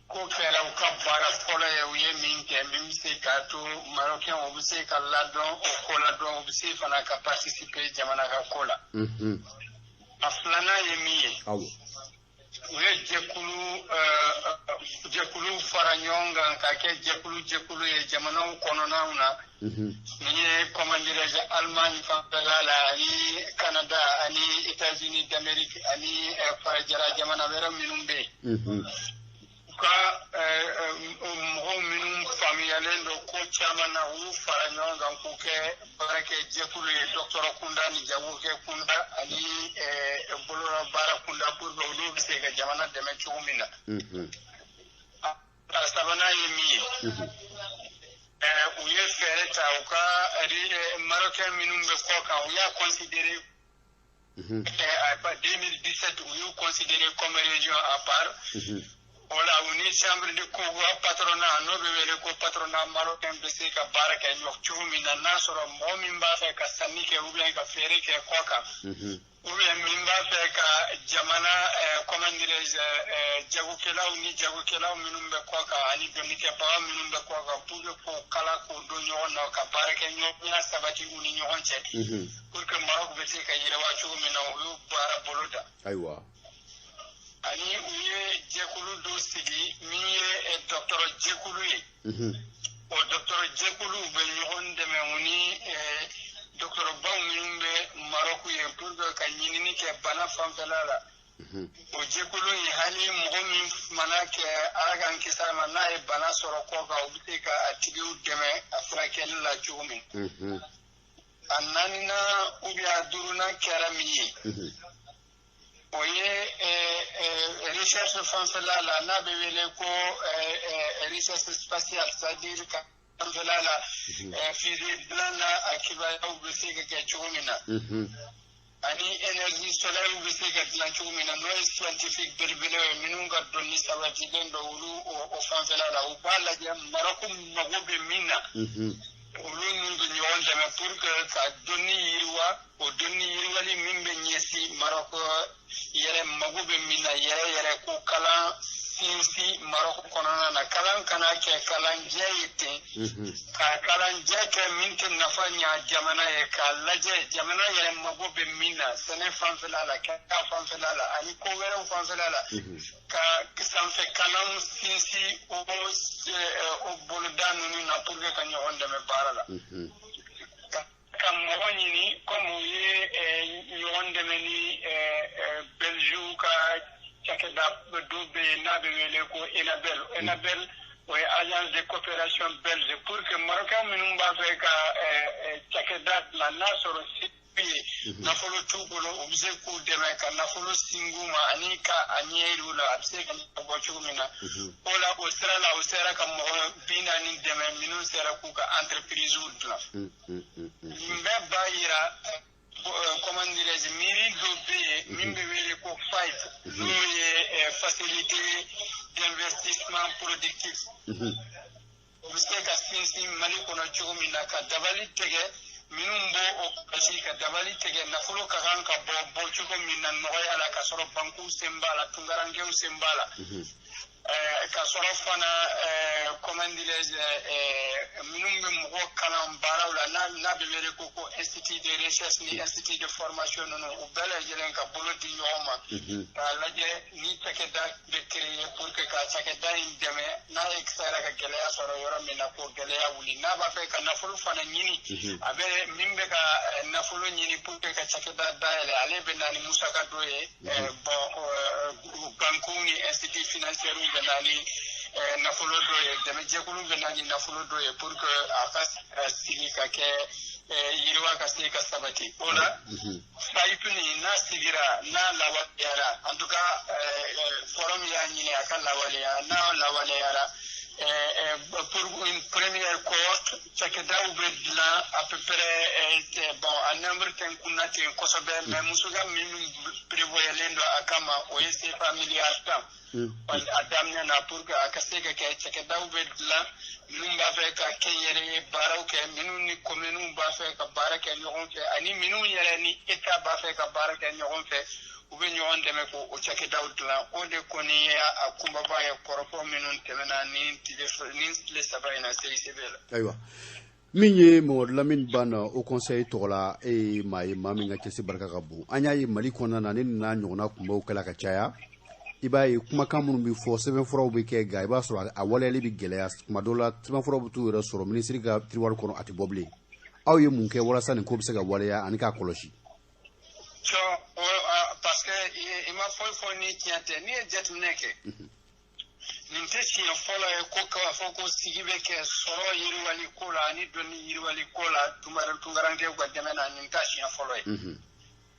K'o kɛra u ka baara fɔlɔ ye u ye min kɛ, min bɛ se k'a to Marɔkɛnw u bɛ se ka ladɔn o ko ladɔn, u bɛ se fana ka participer jamana ka ko la. A filanan ye min ye, u ye jɛkulu fara ɲɔgɔn kan ka kɛ jɛkulu ye jamanaw kɔnɔnaw na, min ye, comment dirais-je, Allemagne fanfɛla la ani Canada ani États-Unis d'Amérique ani farajɛla jamana wɛrɛ minnu bɛ yen, u ka mɔgɔw minnu faamuyalen don ko caman na, u y'u fara ɲɔgɔn kan k'u kɛ baarakɛ jɛkulu ye, dɔgɔtɔrɔ kunda ni jagokɛ kunda ani bolola baara kunda, pour que olu bɛ se ka jamana dɛmɛ cogo min na. A sabanan ye min ye, u ye fɛɛrɛ ta u ka Marocain minnu bɛ kɔ kan, u y'a considéré 2017, u y'u considéré comme région à part. O la, u ni chambre de patronat n'o bɛ wele ko patronat marocain bɛ se ka baara kɛ ɲɔgɔn cogo min na, n'a sɔrɔ mɔgɔ min b'a fɛ ka sanni kɛ ou bien ka feere kɛ kɔ kan, ou bien min b'a fɛ ka jamana, comment dirais-je, jagokɛlaw ni jagokɛlaw minnu bɛ kɔ kan ani dɔnnikɛbaga minnu bɛ kɔ kan, pour que k'o kala k'o don ɲɔgɔn na ka baarakɛ ɲɔgɔnya sabati u ni ɲɔgɔn cɛ, pour que Maroc bɛ se ka yiriwa cogo min na, u y'o baara bolo da. Ani u ye jɛkulu dɔ sigi min ye dɔgɔtɔrɔ jɛkulu ye. O dɔgɔtɔrɔ jɛkulu bɛ ɲɔgɔn dɛmɛ u ni dɔgɔtɔrɔbaw minnu bɛ Maroc ye pour que ka ɲinini kɛ bana fanfɛla la. O jɛkulu in, hali mɔgɔ min mana kɛ, Ala k'an kisi a ma, n'a ye bana sɔrɔ kɔ kan, u bɛ se ka a tigiw dɛmɛ a furakɛli la cogo min. A naaninan ou bien a duurunan kɛra min ye, o ye recherche fanfɛla la n'a bɛ wele ko recherche spatiale, c'est-à-dire ka fanfɛla la fusée dilan na, a kibaruyaw bɛ se ka kɛ cogo min na, ani énergie solaire bɛ se ka dilan cogo min na, n'o ye scientifique belebele ye minnu ka dɔnni sabatilen don olu o fanfɛla la. U b'a lajɛ Maroc mago bɛ min na, olu n'u bɛ ɲɔgɔn dɛmɛ pour que ka dɔnni yiriwa, o dɔnni yiriwali min bɛ ɲɛsin Maroc yɛrɛ mago bɛ min na yɛrɛ yɛrɛ, ko kalan sinsin Maroc kɔnɔna na, kalan kana kɛ kalanjɛ ye ten, ka kalanjɛ kɛ min tɛ nafa ɲa jamana ye, k'a lajɛ jamana yɛrɛ mago bɛ min na sɛnɛ fanfɛla la, kɛnɛya fanfɛla la ani ko wɛrɛw fanfɛla la, ka sanfɛ kalan sinsin o boloda ninnu na pour que ka ɲɔgɔn dɛmɛ baara la, ka mɔgɔ ɲini comme u ye ɲɔgɔn dɛmɛ ni Belgique ka cakɛda dɔ bɛ yen n'a bɛ wele ko Enabel. Enabel, o ye agence de coopération belge, pour que Marocain minnu b'a fɛ ka cakɛda dilan n'a sɔrɔ ye nafolo t'u bolo, u bɛ se k'u dɛmɛ ka nafolo sing'u ma ani ka a ɲɛ yir'u la a bɛ se ka bɔ cogo min na. O la, o sira la, u sera ka mɔgɔ 40 dɛmɛ minnu sera k'u ka entreprise dilan. Nin bɛɛ b'a yira, comment dirais-je, miiri dɔ bɛ yen min bɛ wele ko FAIP, n'o ye facilité d'investissement productif. O bɛ se ka sinsin Mali kɔnɔ cogo min na, ka dabali tigɛ minnu b'o o kɔlɔsi, ka dabali tigɛ nafolo ka kan ka bɔ bɔ cogo min na nɔgɔya la, ka sɔrɔ bankiw sen b'a la, tunkarankew sen b'a la, ka sɔrɔ fana, comment dirais-je, minnu bɛ mɔgɔ kalan baaraw la, n'a bɛ wele ko institut de recherche ni institut de formation ninnu, u bɛɛ lajɛlen ka bolo di ɲɔgɔn ma k'a lajɛ ni cakɛda bɛ créer pour que ka cakɛda in dɛmɛ, n'a ye sera ka gɛlɛya sɔrɔ yɔrɔ min na, k'o gɛlɛya wuli. N'a b'a fɛ ka nafolo fana ɲini, a bɛ min bɛ ka nafolo ɲini pour que ka cakɛda dayɛlɛ, ale bɛ na ni musaka dɔ ye. Bon, bankiw ni institut financier bɛ na ni nafolo dɔ ye, dɛmɛjɛkulu bɛ na ni nafolo dɔ ye pour que a ka sigi ka kɛ yiriwa ka se ka sabati. O la, FAIP nin, n'a sigira, n'a lawaleyara, en tout cas forum y'a ɲini a ka lawaleya, n'a lawaleyara, pour une première cohorte, cakɛdaw bɛ dilan à peu près, bon, a nombre tɛ n kunna ten kosɛbɛ, mais musaka minnu prévoyalen don a kama, o ye CFA miliyari 10 a daminɛ na, pour que a ka se ka kɛ cakɛdaw bɛ dilan minnu b'a fɛ ka kɛ yɛrɛ ye baaraw kɛ, minnu ni kominiw b'a fɛ ka baara kɛ ɲɔgɔn fɛ, ani minnu yɛrɛ ni État b'a fɛ ka baara kɛ ɲɔgɔn fɛ, u bɛ ɲɔgɔn dɛmɛ k'o cakɛdaw dilan. O de kɔni ye a kunbaba ye kɔrɔfɔ minnu tɛmɛna ni tile 3 in na CICB la. Ayiwa, min ye Mamadu Lamini Ban, Haut Conseil tɔgɔ la, e ye maa ye, maa min ka cɛsiri barika ka bon. An y'a ye Mali kɔnɔna na, ne n'a ɲɔgɔnna kunbaw kɛla ka caya, i b'a ye kumakan minnu bɛ fɔ, sɛbɛnfuraw bɛ kɛ, nka i b'a sɔrɔ a waleyali bɛ gɛlɛya. Tuma dɔw la, sɛbɛnfuraw bɛ t'u yɛrɛ sɔrɔ minisiri ka tiroir kɔnɔ, a tɛ bɔ bilen. Aw ye mun kɛ walasa nin ko bɛ se ka waleya ani k'a kɔlɔsi? Parce que i ma foyi fɔ ni tiɲɛ tɛ. N'i ye jateminɛ kɛ, nin tɛ siɲɛ fɔlɔ ye ko k'a fɔ ko sigi bɛ kɛ sɔrɔ yiriwali ko la ani dɔnni yiriwali ko la tunkarankew ka dɛmɛ na. Nin t'a siɲɛ fɔlɔ ye.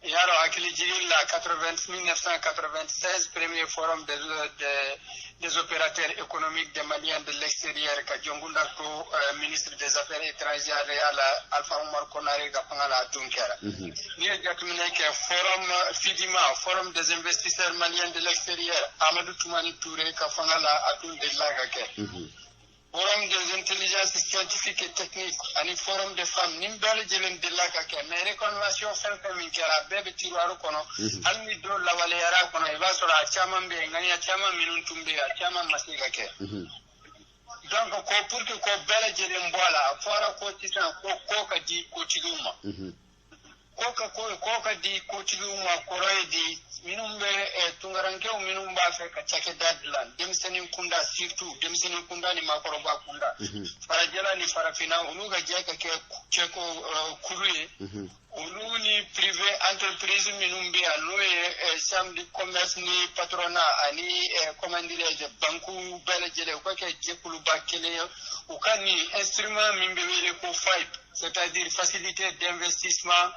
I y'a dɔn, hakili jigin la, 1996, premier forum des opérateurs économiques des Maliens de l'extérieur, ka Jɔnkunda to ministre des Affaires étrangères ya la, Alpha Umar Konare ka fanga la, a tun kɛra. N'i ye jateminɛ kɛ, forum FIDIMA, forum des investisseurs maliens de l'extérieur, Amadou Toumani Touré ka fanga la, a tun delila ka kɛ. Forum des intelligences scientifiques et techniques ani forum des femmes, nin bɛɛ lajɛlen delila ka kɛ. Mais recommandation fɛn fɛn min kɛra, a bɛɛ bɛ tiroir kɔnɔ. Hali ni dɔw lawaleyara a kɔnɔ, i b'a sɔrɔ a caman bɛ yen, ŋaniya caman minnu tun bɛ yen, a caman ma se ka kɛ. Donc ko pour que ko bɛɛ lajɛlen bɔ a la, a fɔra ko sisan ko ka di kotigiw ma. Ko ka di kotigiw ma kɔrɔ ye di? Minnu bɛ tunkarankew minnu b'a fɛ ka cakɛda dilan, denmisɛnnin kunda, surtout denmisɛnnin kunda ni maakɔrɔba kunda, farajɛla ni farafinna, olu ka jɛ ka kɛ cɛko kulu ye. Olu ni privé entreprise minnu bɛ yan, n'o ye chambre de commerce ni patronat ani, comment dirais-je, banque bɛɛ lajɛlen, u ka kɛ jɛkuluba kelen ye. U ka nin instrument min bɛ wele ko FAIP, c'est-à-dire facilité d'investissement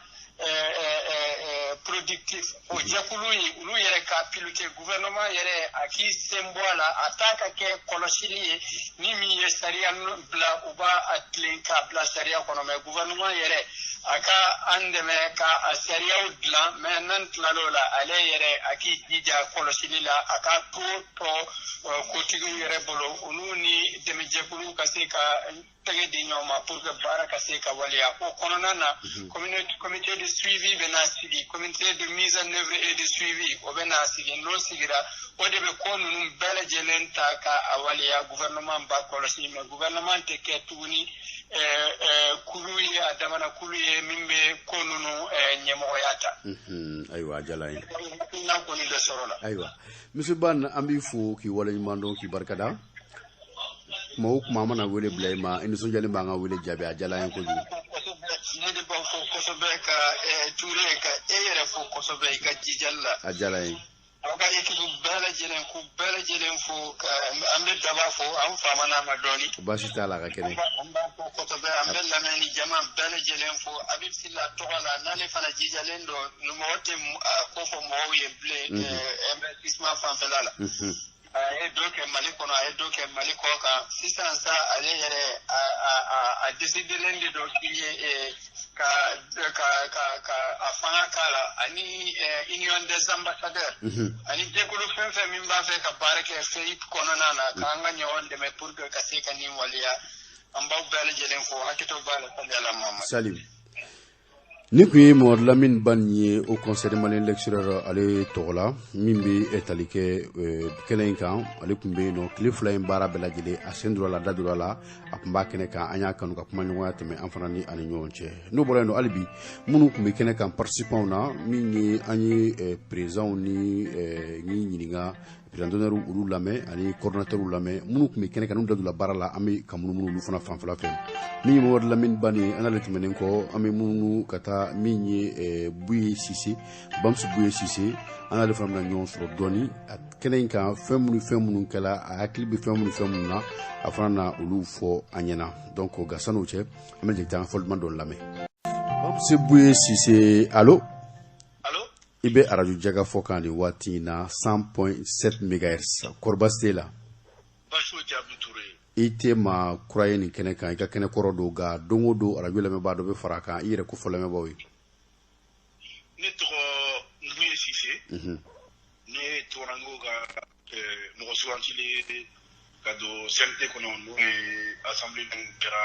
productif, o jɛkulu in, olu yɛrɛ ka piloter, gouvernement yɛrɛ a k'i sen bɔ a la, a t'a ka kɛ kɔlɔsili ye. Ni min ye sariya bila, u b'a a tilen k'a bila sariya kɔnɔ. Mais gouvernement yɛrɛ a ka an dɛmɛ ka a sariyaw dilan. Mais n'an tilal'o la, ale yɛrɛ a k'i jija kɔlɔsili la, a ka to tɔ kotigiw yɛrɛ bolo, olu ni dɛmɛjɛkuluw ka se ka tɛgɛ di ɲɔgɔn ma pour que baara ka se ka waleya. O kɔnɔna na, comité de suivi bɛ n'a sigi, comité de mise en œuvre et de suivi, o bɛ n'a sigi. N'o sigira, o de bɛ ko ninnu bɛɛ lajɛlen ta ka a waleya. Gouvernement b'a kɔlɔsi, mais gouvernement tɛ kɛ tuguni kulu ye, a damana kulu ye min bɛ ko ninnu ɲɛmɔgɔya ta. Ayiwa, a diyara n ye. N'a kɔni bɛ sɔrɔ la. Ayiwa, monsieur Ban, an b'i fo k'i waleɲuman dɔn, k'i barikada. Kuma o kuma, an mana wele bila i ma, i nisɔndiyalen b'an ka wele jaabi. A diyara an ye kojugu. Ne de b'aw fo kosɛbɛ, ka Ture, ka e yɛrɛ fo kosɛbɛ i ka jijali la. A diyara n ye. Aw ka équipe bɛɛ lajɛlen, k'u bɛɛ lajɛlen fo, an bɛ Daba fo, an faama n'a ma dɔɔni. Baasi t'a la, a ka kɛnɛ. An b'a fo kosɛbɛ, an bɛ lamɛnni jama bɛɛ lajɛlen fo Habib Silla tɔgɔ la, n'ale fana jijalen don, mɔgɔ tɛ ko fɔ mɔgɔw ye bilen investissement fanfɛla la. A ye dɔ kɛ Mali kɔnɔ, a ye dɔ kɛ Mali kɔ kan. Sisan sa, ale yɛrɛ a décidelen de don k'i ye ka a fanga k'a la, ani Union des ambassadeurs ani jɛkulu fɛn fɛn min b'a fɛ ka baara kɛ FEIP kɔnɔna na, k'an ka ɲɔgɔn dɛmɛ pour que ka se ka nin waleya. An b'aw bɛɛ lajɛlen fo, hakɛto b'a la, sali ala Muhamad. Salim, ni kun ye Mamadu Lamine Ban ye, Haut Conseil malien l'extérieur ale tɔgɔ la, min bɛ tali kɛ kɛnɛ in kan. Ale tun bɛ yen nɔ tile 2 in baara bɛɛ lajɛlen, a sen donna la, da donna la, a tun b'a kɛnɛ kan. An y'a kanu ka kuma ɲɔgɔnya tɛmɛ an fana ni ani ɲɔgɔn cɛ. N'o bɔra yen nɔ, hali bi minnu tun bɛ kɛnɛ kan, participants na, min ye an ye présidents ni ɲininka, président d'honneur olu lamɛn ani coordonnateur lamɛn, minnu tun bɛ kɛnɛ kan n'u da donna baara la, an bɛ ka munumunu olu fana fanfɛla fɛ. Min ye Mamadu Lamine Ban ye, an n'ale tɛmɛnen kɔ, an bɛ munumunu ka taa min ye Buye Sise, Bamusu Buye Sise, an n'ale fana bɛna ɲɔgɔn sɔrɔ dɔɔni a kɛnɛ in kan. Fɛn minnu kɛla, a hakili bɛ fɛn minnu na, a fana na olu fɔ an ɲɛna. Donc nka san'o cɛ, an bɛ jɛ ka taa an ka fɔliman dɔ lamɛn. Bamusu Buye Sise, allo? Allo? I bɛ arajo Jɛkafɔ kan nin waati in na, 100.7 megahertz. Kɔri baasi t'e la? Baasi foyi tɛ, Abdou Touré. I tɛ maa kura ye nin kɛnɛ kan, i ka kɛnɛ kɔrɔ don, nka don o don arajo lamɛnbaa dɔ bɛ fara a kan. I yɛrɛ ko fɔ lamɛnbaaw ye. Ne tɔgɔ Nbuye Sise. Ne ye Tubarango ka mɔgɔ sugantilen ka don CNT kɔnɔ, n'o ye assemblée min kɛra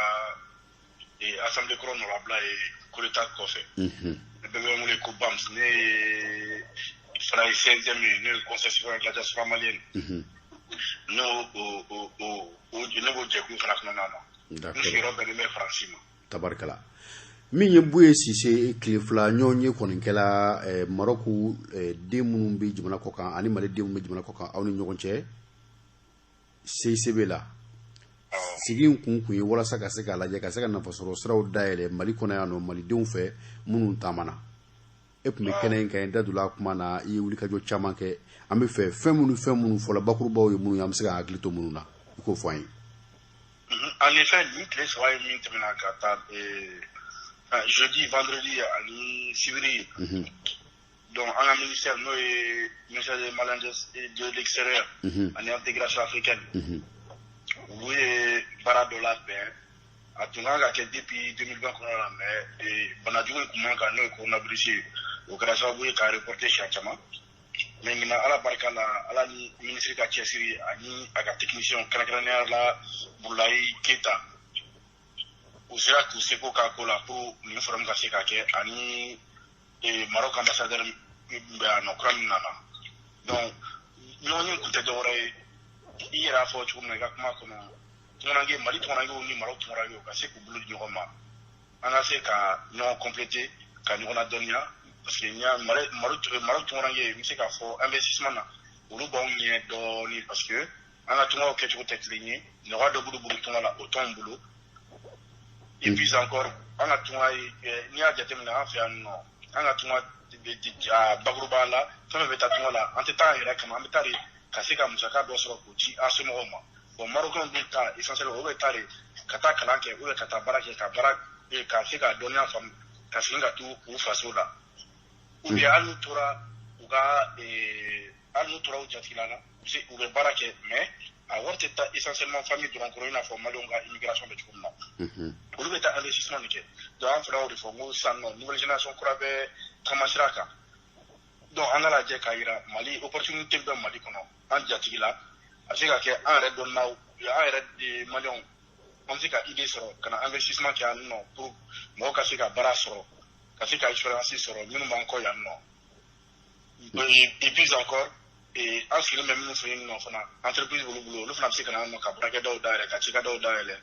assemblée kɔrɔ nɔrabila ye coup d'état kɔfɛ. Ne bɛɛ bɛ n wele ko Bams. Ne ye fana ye 16e ye, n'o ye Conseil supérieur de la diaspora malienne. N'o o o o ne b'o jɛkulu fana kɔnɔna na. N sigiyɔrɔ bɛnnen bɛ Faransi ma. Tabarikala. Min ye Buye Sise, tile 2 ɲɔgɔn ye kɔni kɛla Marɔku den minnu bɛ jamana kɔ kan ani Mali den minnu bɛ jamana kɔ kan, aw ni ɲɔgɔn cɛ CICB la. Sigi in kun ye walasa ka se k'a lajɛ ka se ka nafasɔrɔ siraw dayɛlɛ Mali kɔnɔ yan nɔ, malidenw fɛ minnu taamana. E tun bɛ kɛnɛ in kan, i da donna a kuma na, i ye wulikajɔ caman kɛ. An bɛ fɛ fɛn minnu fɔla, bakurubaw ye minnu ye, an bɛ se ka hakili to minnu na, i k'o fɔ an ye. En effet, nin tile 3 ye min tɛmɛna ka taa jeudi, vendredi ani sibiri, donc an ka ministère, n'o ye ministère des Maliens de l'extérieur ani intégration africaine, olu ye baara dɔ labɛn. A tun kan ka kɛ depuis 2020 kɔnɔ la, mais bana jugu in tun man kan, n'o ye coronavirus ye, o kɛra sababu ye k'a reporter siɲɛ caman. Mais ɲinan, Ala barika la, Ala ni ministre ka cɛsiri ani a ka technicien, kɛrɛnkɛrɛnnenya la Bulayi Keyita, u sera k'u seko k'a ko la pour nin forum ka se ka kɛ, ani Maroc ambassadeur bɛ yan nɔ kura min nana. Donc ɲɔgɔn ye kun tɛ dɔwɛrɛ ye, i yɛrɛ y'a fɔ cogo min na i ka kuma kɔnɔ, tunkaranke, Mali tunkarankew ni Maroc tunkarankew ka se k'u bolo di ɲɔgɔn ma, an ka se ka ɲɔgɔn compléter, ka ɲɔgɔn ladɔnniya, parce que Maroc tunkaranke, n bɛ se k'a fɔ investissement na, olu b'anw ɲɛ dɔɔni, parce que an ka tungaw kɛcogo tɛ kelen ye. Nɔgɔya dɔ b'olu bolo tunga la, o t'anw bolo. Et puis encore, an ka tunga ye, n'i y'a jateminɛ an fɛ yan nɔ, an ka tunga bakuruba la, fɛn fɛn bɛ taa tunga la, an tɛ taa an yɛrɛ kama, an bɛ taa de ka se ka musaka dɔ sɔrɔ k'o ci an somɔgɔw ma. Bon, Marocains dun ta, essentiel, o bɛ taa de ka taa kalan kɛ ou bien ka taa baara kɛ, ka baara ka se ka dɔnniya faamu, ka segin ka t'u u faso la, ou bien hali n'u tora u ka hali n'u tora u jatigila la, u bɛ baara kɛ, mais a wari tɛ taa essentiellement famille dɔrɔn kɔrɔ, i n'a fɔ Maliyɛnw ka immigration bɛ cogo min na. Olu bɛ taa investissement de kɛ. Donc an fana y'o de fɔ, n ko sisan nɔ nouvelle génération kura bɛ taama sira kan. Donc an ka lajɛ k'a yira Mali opportunité bɛ Mali kɔnɔ, an jatigi la, a bɛ se ka kɛ an yɛrɛ dɔnnaw, an yɛrɛ Maliyɛnw, an bɛ se ka idée sɔrɔ ka na investissement kɛ yan nɔ pour mɔgɔw ka se ka baara sɔrɔ, ka se ka expérience sɔrɔ minnu b'an kɔ yan nɔ. Et puis encore, an sigilen bɛ minnu fɛ yen nɔ fana, entreprise b'olu bolo, olu fana bɛ se ka na yan nɔ ka baarakɛdaw dayɛlɛ, ka cikɛdaw dayɛlɛ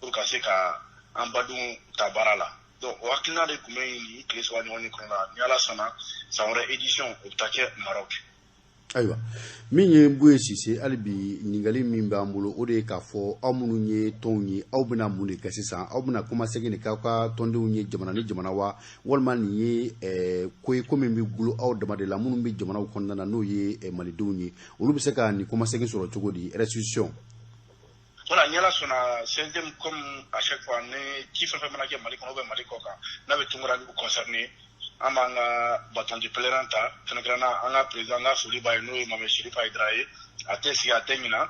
pour ka se ka an badenw ta baara la. Donc o hakilina de tun bɛ yen nin tile 3 ɲɔgɔn kɔnɔ la. Ni Ala sɔnna, san wɛrɛ édition, o bɛ taa kɛ Maroc. Ayiwa, min ye Buye Sise, hali bi ɲininkali min b'an bolo, o de ye k'a fɔ aw minnu ye tɔnw ye, aw bɛna mun de kɛ sisan? Aw bɛna kɔmasegin de k'aw ka tɔndenw ye jamana ni jamana wa, walima nin ye ko ye, ko min bɛ gulo aw dama de la? Minnu bɛ jamanaw kɔnɔna na, n'o ye malidenw ye, olu bɛ se ka nin kɔmasegin sɔrɔ cogo di, restitution? Voilà, ni Ala sɔnna, CSDM, comme à chaque fois, ni ci fɛn fɛn mana kɛ Mali kɔnɔ ou bien Mali kɔ kan, n'a bɛ tunkarankew concerné, an b'an ka bâton de pèlerin ta. Kɛrɛnkɛrɛnna, an ka président, an ka foli b'a ye, n'o ye Mamɛ Sherif Hayidara ye. A tɛ sigi, a tɛ ɲina.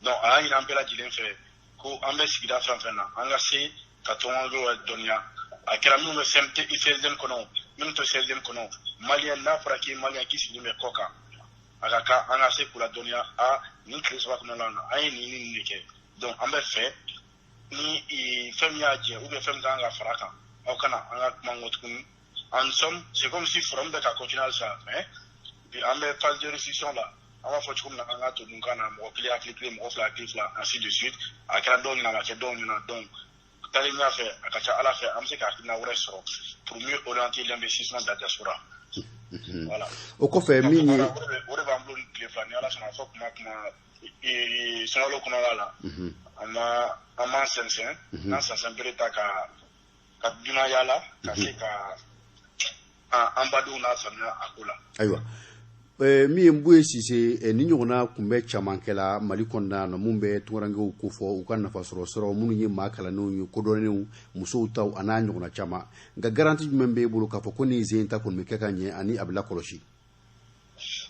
Donc a y'a ɲini an bɛɛ lajɛlen fɛ ko an bɛ sigida fɛn fɛn na, an ka se ka tunkarankew dɔnniya. A kɛra minnu bɛ CMT, CSDM kɔnɔ, minnu tɛ CSDM kɔnɔ, malien, n'a fɔra k'i malien, k'i sigilen bɛ kɔ kan, a ka kan an ka se k'u ladɔnniya. A nin tile 3 kɔnɔna na, an ye nin ni nin de kɛ. Donc an bɛ fɛ ni fɛn min y'a jɛ ou bien fɛn min kan ka fara a kan, aw kana an ka kuma n kɔ tuguni. En somme, c'est comme si forum bɛ ka continuer halisa, mais bi an bɛ phase de restitution la. An b'a fɔ cogo min na, an ka to kan na, mɔgɔ kelen hakili kelen, mɔgɔ fila hakili fila, ainsi de suite. A kɛra dɔw ɲɛna, a ma kɛ dɔw ɲɛna. Donc taalen ɲɛfɛ, a ka ca Ala fɛ, an bɛ se ka hakilina wɛrɛ sɔrɔ pour mieux orienter l'investissement de la diaspora. Voilà. O kɔfɛ, min ye O de b'an bolo ni tile 2. Ni Ala sɔnna, a fɔ kuma kuma sunkalo kɔnɔna la, an m'an sɛnsɛn, n'an sɛnsɛn bere ta ka dunan yaala ka se ka an badenw n'a faamuya a ko la. Ayiwa, min ye Buye Sise, ni ɲɔgɔnna kun bɛ caman kɛla Mali kɔnɔna na, mun bɛ tunkarankew ko fɔ u ka nafa sɔrɔ sɔrɔ, minnu ye maa kalannenw ye, kodɔnnenw, musow taw, a n'a ɲɔgɔnna caman. Nka garantie jumɛn b'e bolo k'a fɔ ko nin sen ta kɔni bɛ kɛ ka ɲɛ ani a bɛ lakɔlɔsi?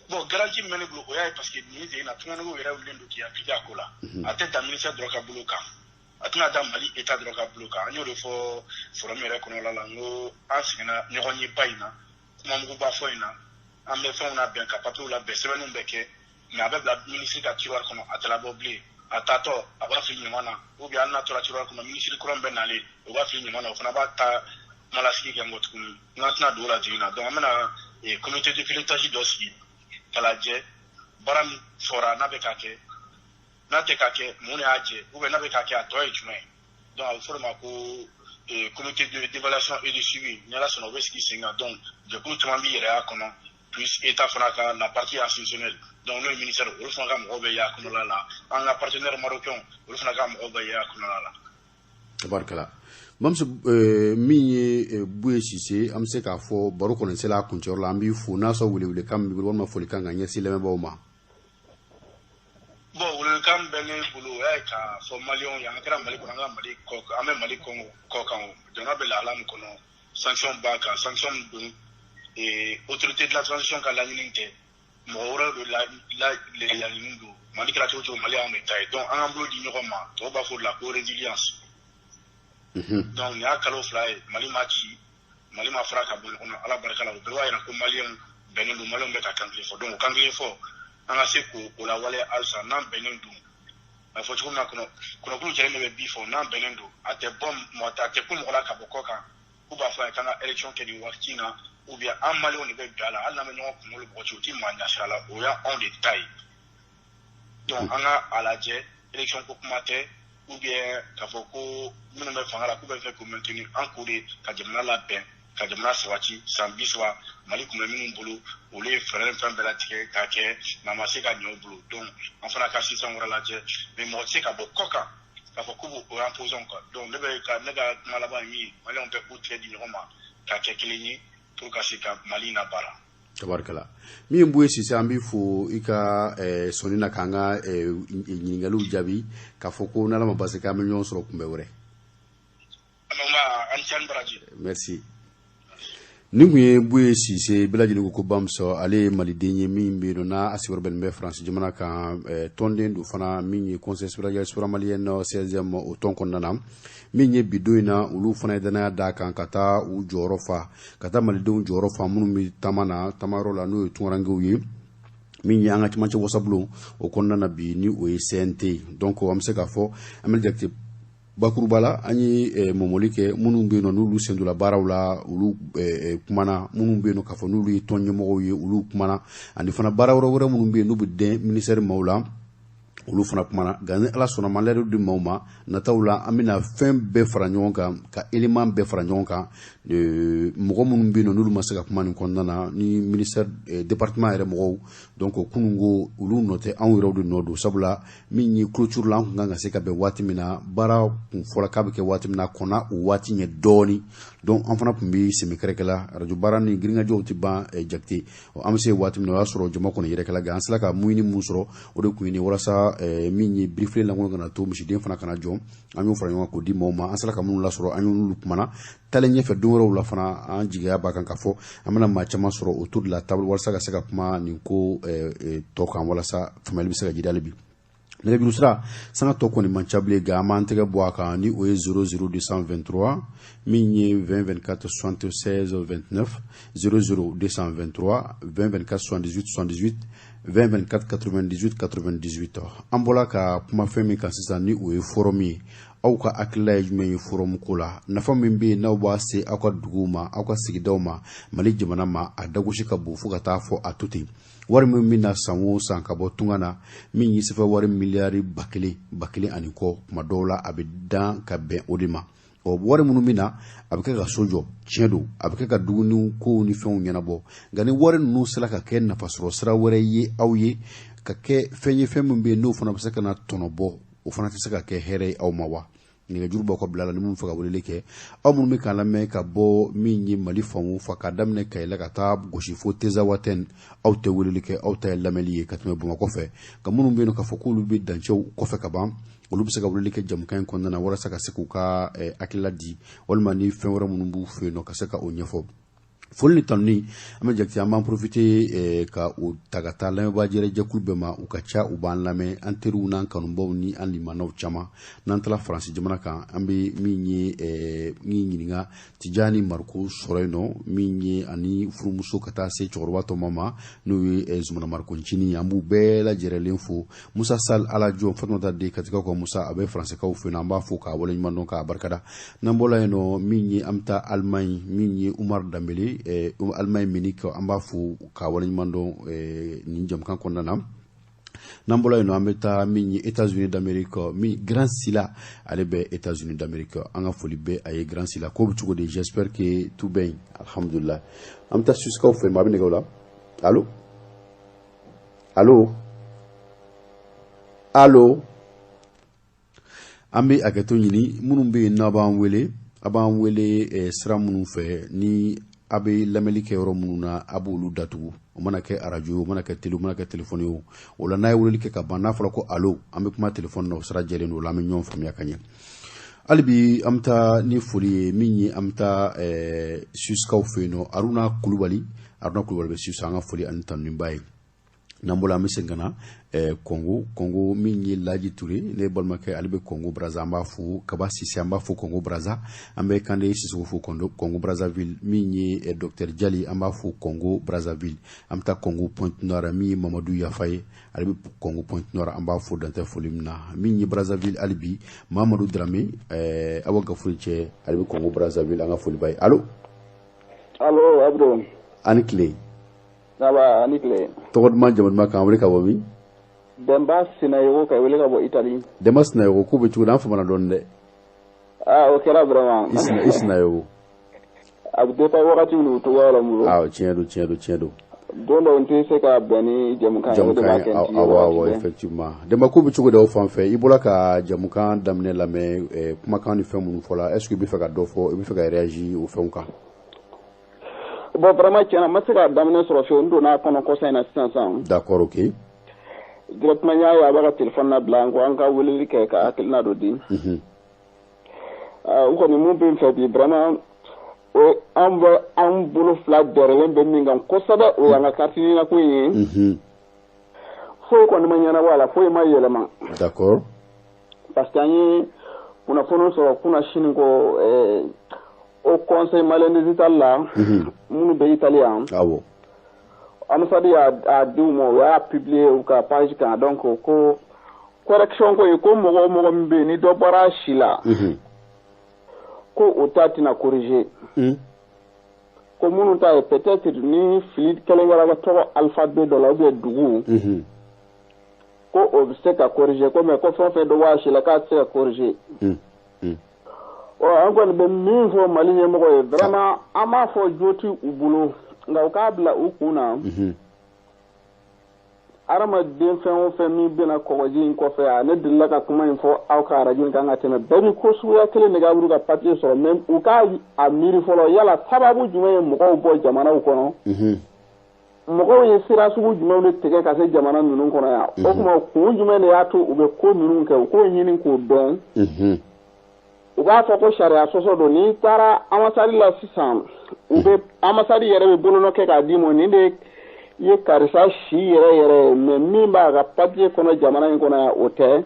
Bon, garantie min bɛ ne bolo, o y'a ye, parce que nin sen in na, tunkarankew yɛrɛ wulilen don k'i appliquer a ko la. A tɛ dan ministère dɔrɔn ka bolo kan, a tɛna da Mali État dɔrɔn ka bolo kan. An y'o de fɔ forum yɛrɛ kɔnɔna la, n ko an seginna ɲɔgɔn ye ba in na, kumamuguba fɔ in na, an bɛ fɛnw labɛn, ka papiyew labɛn, sɛbɛnniw bɛ kɛ, mais a bɛ bila ministre ka tiroir kɔnɔ, a tɛ labɔ bilen. A taatɔ, a b'a fili ɲama na, ou bien hali n'a tora tiroir kɔnɔ, ministre kura min bɛ nalen, o b'a fili ɲama na, o fana b'a ta kumalasigi kɛ n kɔ tuguni. N k'an tɛna don o la jigin na. Donc an bɛna comité de pilotage dɔ sigi ka lajɛ baara min fɔra, n'a bɛ ka kɛ, n'a tɛ ka kɛ, mun de y'a jɛ, ou bien n'a bɛ ka kɛ, a tɔ ye jumɛn ye. Donc a bɛ fɔ o ma ko comité d'évaluation et de suivi. Ni Ala sɔnna, o bɛ sigi sen kan. Donc jɛkulu caman b'i yɛrɛ y'a kɔnɔ, plus État fana ka la partie institutionnelle, donc n'o ye ministère, olu fana ka mɔgɔw bɛ y'a kɔnɔla la, an ka partenaire marocain, olu fana ka mɔgɔw bɛ y'a kɔnɔla la. Tabarikala, bamuso. Min ye Buye Sise, an bɛ se k'a fɔ baro kɔni sera a kuncɛyɔrɔ la. An b'i fo. N'a sɔrɔ welewelekan min b'i bolo walima folikan ka ɲɛsin lamɛnbaaw ma. Bon, welewelekan min bɛ ne bolo, o y'a ye k'a fɔ maliyɛnw ye, an kɛra Mali kɔnɔ, an ka Mali kɔ, an bɛ Mali kɔ kan, o jamana bɛ lahala min kɔnɔ, sanction b'a kan, sanction min don, autorité de la transition ka laɲini tɛ, mɔgɔ wɛrɛw de la laɲini don. Mali kɛra cogo cogo, Mali y'anw de ta ye. Donc an k'an bolo di ɲɔgɔn ma. Tɔw b'a fɔ o de la ko résilience. Donc nin y'a kalo 2 ye, Mali ma ci, Mali ma fara ka bɔ ɲɔgɔn na, Ala barika la. O bɛɛ b'a yira ko maliyɛnw bɛnnen don, maliyɛnw bɛ ka kan kelen fɔ. Donc o kan kelen fɔ, an ka se k'o lawaleya halisa. N'an bɛnnen don, a fɔ cogo min na, kɔnɔ kɔnɔkulu jɛlen de bɛ bi fɔ. N'an bɛnnen don, a tɛ bɔ mɔgɔ, a tɛ kun mɔgɔ la ka bɔ kɔ kan k'u b'a fɔ a ye k'an ka élection kɛ nin waati in na, ou bien an maliyɛnw de bɛ bɛn a la. Hali n'an bɛ ɲɔgɔn kunkolo bɔgɔti, o ti maa ɲɛsira la, o y'anw de ta ye. Donc an ka a lajɛ, élection ko kuma tɛ, ou bien k'a fɔ ko minnu bɛ fanga la k'u bɛ fɛ k'u maintenir. An k'o de ka jamana labɛn, ka jamana sabati. San 30, Mali tun bɛ minnu bolo, olu ye fɛɛrɛ ni fɛn bɛɛ latigɛ k'a kɛ, mais a ma se ka ɲɛ u bolo. Donc an fana ka sisan wɛrɛ lajɛ, mais mɔgɔ tɛ se ka bɔ kɔ kan k'a fɔ k'u b'o imposer anw kan. Donc ne bɛ ka ne ka kuma laban ye min ye, maliyɛnw bɛɛ k'u tigɛ di ɲɔgɔn ma ka kɛ kelen ye pour ka se ka Mali labaara. Tabarikala, min ye Buye Sise, an b'i fo i ka sɔnni na k'an ka ɲininkaliw jaabi, k'a fɔ ko n'Ala ma basi kɛ, an bɛ ɲɔgɔn sɔrɔ kunbɛ wɛrɛ. Merci. Nin kun ye Buye Sise, bɛɛ lajɛlen ko ko Bamuso. Ale ye maliden ye min bɛ yen nɔ, n'a sigiyɔrɔ bɛnnen bɛ Faransi jamana kan, tɔnden don fana min ye Conseil supérieur malien 16e, o tɔn kɔnɔna na. Min ye bi don in na, olu fana ye danaya d'a kan ka taa u jɔyɔrɔ fa, ka taa malidenw jɔyɔrɔ fa minnu bɛ taama na, taamayɔrɔ la, n'o ye tunkarankew ye, min ye an ka cɛmancɛ wasabulon o kɔnɔna na bi, ni o ye CNT. Donc an bɛ se k'a fɔ an bɛ jate bakuruba la, an ye mɔmɔli kɛ. Minnu bɛ yen nɔ, n'olu sen donna baaraw la, olu kumana. Minnu bɛ yen nɔ k'a fɔ n'olu ye tɔn ɲɛmɔgɔw ye, olu kumana. Ani fana baara wɛrɛ wɛrɛ minnu bɛ yen, n'u bɛ dɛn ministère maaw la. Olu fana kumana, nka ni Ala sɔnna ma, layidu di maaw ma nataw la, an bɛna fɛn bɛɛ fara ɲɔgɔn kan, ka élément bɛɛ fara ɲɔgɔn kan. Mɔgɔ minnu bɛ yen nɔ, n'olu ma se ka kuma nin kɔnɔna na, ni ministère, département yɛrɛ mɔgɔw, donc kunun ko olu nɔ tɛ, anw yɛrɛw de nɔ don. Sabula min ye clôture la, an kun kan ka se ka bɛn waati min na, baara kun fɔra k'a bɛ kɛ waati min na, kɔnna o waati ɲɛ dɔɔni. Donc an fana tun bɛ sɛmɛkɛrɛkɛ la, arajo baara ni girinkajɔw tɛ ban. Jakite, an bɛ se waati min na, o y'a sɔrɔ jama kɔni yɛrɛkɛla, nka an sera ka muɲuni mun sɔrɔ, o de kun ye walasa min ye birifile lankolon kana to, misiden fana kana jɔ. An y'o fara ɲɔgɔn kan k'o di maaw ma. An sera ka minnu lasɔrɔ, an y'olu kumana. Taalen ɲɛfɛ, don wɛrɛw la fana, an jigiya b'a kan k'a fɔ an bɛna maa caman sɔrɔ autour de la table walasa ka se ka kuma nin ko tɔ kan, walasa faamuyali bɛ se ka jidi hali bi. Nɛgɛjuru sira sanga tɔ kɔni man ca bilen, nka an b'an tɛgɛ bɔ a kan, ni o ye 00 223, min ye 20 24 76 29, 00 223 20 24 78 78, 20 24 98 98. An bɔra ka kuma fɛn min kan sisan, ni o ye forum ye, aw ka hakilila ye jumɛn ye forum ko la? Nafa min bɛ yen n'aw b'a se aw ka duguw ma, aw ka sigidaw ma, Mali jamana ma, a dagosi ka bon fo ka taa fɔ a to ten. Wari min bɛ na san o san ka bɔ tunga na, min ye sɛfɛ wari miliyari 1000, 1000 ani kɔ, tuma dɔw la a bɛ dan ka bɛn o de ma. Ɔ, wari minnu bɛ na, a bɛ kɛ ka so jɔ, tiɲɛ don, a bɛ kɛ ka dumuni kow ni fɛnw ɲɛnabɔ, nka ni wari ninnu sera ka kɛ nafasɔrɔ sira wɛrɛ ye aw ye, ka kɛ fɛn ye, fɛn min bɛ yen n'o fana bɛ se ka na tɔnɔ bɔ, o fana tɛ se ka kɛ hɛrɛ ye aw ma wa? Nɛgɛjuru b'aw ka bila la, ni minnu fɛ ka weleli kɛ, aw minnu bɛ k'an lamɛn ka bɔ min ye Mali fan o fan, k'a daminɛ Kayi la ka taa gosi fo Tezawatɛn, aw tɛ weleli kɛ, aw ta ye lamɛnli ye ka tɛmɛ Bamakɔ fɛ. Nka minnu bɛ yen k'a fɔ k'olu bɛ dancɛw kɔfɛ ka ban, olu bɛ se ka weleli kɛ jamukan in kɔnɔna na walasa ka se k'u ka hakilila di, walima ni fɛn wɛrɛ minnu b'u fɛ yen nɔ, ka se ka o ɲɛfɔ. Foli ni tanuni, an bɛ Jakite, an b'an profiter ka o ta ka taa lamɛnbaa jɛrɛjɛkulu bɛɛ ma. U ka ca, u b'an lamɛn, an teriw n'an kanubaw ni an limanaw caman. N'an taara Faransi jamana kan, an bɛ min ye min ɲininka, Tijani Mariko sɔrɔ yen nɔ, min ye ani furumuso ka taa se cɛkɔrɔba tɔma ma, n'o ye Zumana Mariko Ncinin, an b'u bɛɛ lajɛlen fo. Musa Sal Alajɔ, Fatumata den Katikaw ka Musa, a bɛ Faransɛkaw fɛ yen, an b'a fo k'a waleɲuman dɔn, k'a barikada. N'an bɔra yen nɔ, min ye an bɛ taa Alimaɲi, min ye Umar Danbele, Alimaɲi Munich, an b'a fo k'a waleɲuman dɔn nin jamukan kɔnɔna na. N'an bɔra yen nɔ, an bɛ taa min ye États-Unis d'Amérique, min Grand Sila, ale bɛ États-Unis d'Amérique, an ka foli bɛ a ye. Grand Sila, ko bɛ cogo di? J'espère que tout bɛ yen, alhamdulillah. An bɛ taa Suisikaw fɛ, maa bɛ nɛgɛw la. Allo, allo, allo. An bɛ hakɛto ɲini minnu bɛ yen n'a b'an wele, a b'an wele sira minnu fɛ, ni a bɛ lamɛnli kɛ yɔrɔ minnu na, a b'olu datugu. O mana kɛ arajo, o mana kɛ télé, o mana kɛ telefɔni ye, o la n'a ye weleli kɛ ka ban, n'a fɔra ko allo, an bɛ kuma telefɔni na, o sira jɛlen don, o la an bɛ ɲɔgɔn faamuya ka ɲɛ. Hali bi an bɛ taa ni foli ye, min ye an bɛ taa Suisikaw fɛ yen nɔ, Aruna Kulubali, Aruna Kulubali bɛ Suisse, an ka foli ani tanuniba ye. N'an bɔra, an bɛ segin ka na Kɔngo. Kɔngo, min ye Laji Ture, ne balimakɛ, ale bɛ Kɔngo Braza, an b'a fo. Kaba Sise, an b'a fo Kɔngo Braza. An bɛ Kande Sisoko fo Kɔngo Brazzaville. Min ye docteur Jali, an b'a fo Kɔngo Brazzaville. An bɛ taa Kɔngo Pointe Noire, min ye Mamadu Yafa ye, ale bɛ Kɔngo Pointe Noire, an b'a fo dantɛ foli min na. Min ye Brazzaville hali bi, Mamadu Darame, Awa Gafuru cɛ, ale bɛ Kɔngo Brazzaville, an ka foli b'a ye. Allo. Allo, Abdou. Ani tile. Ça ani tile. Tɔgɔ duman, jamu duman, k'an wele ka bɔ min? Dɛnba Sinayogo, ka wele ka bɔ Italie. Dɛnba Sinayogo, k'o bɛ cogo di? An famana dɔɔni dɛ. Ah, o kɛra vraiment. I Sinayogo. A bɛ dépend wagati minnu cogoya la n bolo. Awɔ, tiɲɛ don, tiɲɛ don, tiɲɛ don. Don dɔw n tɛ se ka bɛn ni jamukan ye, o de b'a kɛ n ti. Awɔ, effectivement. Dɛnba, ko bɛ cogo di aw fan fɛ? I bɔra ka jamukan daminɛ lamɛn, kumakan ni fɛn minnu fɔla, est ce que i bɛ fɛ ka dɔ fɔ, i bɛ fɛ ka réagir o fɛnw kan? Bon, vraiment, tiɲɛna, n ma se ka daminɛ sɔrɔ fiyewu, n donna a kɔnɔ kɔsa in na sisan sisan. D'accord, ok. Directement n y'a ye a b'a ka téléphone labila, n ko an ka weleli kɛ ka hakilina dɔ di. U kɔni mun bɛ n fɛ bi vraiment, o an bɛ an bolo fila dɛrɛlen bɛ min kan kosɛbɛ, o y'an ka carte NINA ko in ye. Foyi kɔni ma ɲɛnabɔ a la, foyi ma yɛlɛma. Parce que an ye kunnafoni sɔrɔ kunna sini ko au Conseil malien des Italiens la, minnu bɛ Italie yan. Ambassade y'a di u ma, u y'a publier u ka page kan. Donc ko correction ko ye ko mɔgɔ o mɔgɔ min bɛ yen ni dɔ bɔra a si la, ko o ta tɛna corriger. Ko minnu ta ye, peut-être ni fili kɛlen kɛra ka tɔgɔ alphabet dɔ la ou bien dugu. Ko o bɛ se ka corriger, ko mais ko fɛn o fɛn dɔ bɔ a si la, k'a tɛ se ka corriger. Ɔ, an kɔni bɛ min fɔ Mali ɲɛmɔgɔ ye, vraiment, an b'a fɔ jo ti u bolo, nka u k'a bila u kun na. Hadamaden fɛn o fɛn min bɛna kɔgɔji in kɔfɛ, a ne delila ka kuma in fɔ aw ka arajo in kan ka tɛmɛ, bɛɛ bi ko suguya kelen de k'a b'u ka papier sɔrɔ, mais u k'a a miiri fɔlɔ, yala sababu jumɛn ye mɔgɔw bɔ jamanaw kɔnɔ? Mɔgɔw ye sira sugu jumɛnw de tigɛ ka se jamana ninnu kɔnɔ yan? O tuma, kun jumɛn de y'a to u bɛ ko ninnu kɛ? U k'o ɲini k'o dɔn. U b'a fɔ ko sariya sɔsɔ don. N'i taara ambassade la sisan, u bɛ ambassade yɛrɛ bɛ bolonɔ kɛ k'a d'i ma, nin de ye karisa si yɛrɛ yɛrɛ ye, mais min b'a ka papier kɔnɔ jamana in kɔnɔ yan, o tɛ.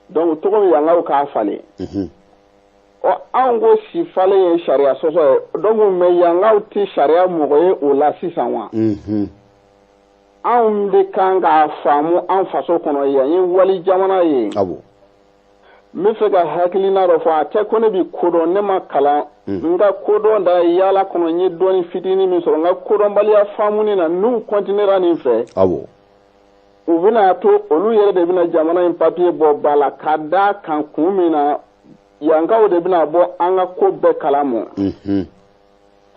Donc cogo min yankaw k'a falen. Ɔ, anw ko si falen ye sariya sɔsɔ ye, donc mais yankaw tɛ sariya mɔgɔ ye o la sisan wa? Anw de kan k'a faamu an faso kɔnɔ, yan ye wali jamana ye. N bɛ fɛ ka hakilina dɔ fɔ. A tɛ ko ne bi kodɔn, ne ma kalan. N ka kodɔn da yaala kɔnɔ, n ye dɔɔni fitinin min sɔrɔ, n ka kodɔnbaliya faamuni na, n'u continuera nin fɛ, u bɛna to olu yɛrɛ de bɛna jamana in papier bɔ ba la, ka da kan kun min na, yankaw de bɛna bɔ an ka ko bɛɛ kalama.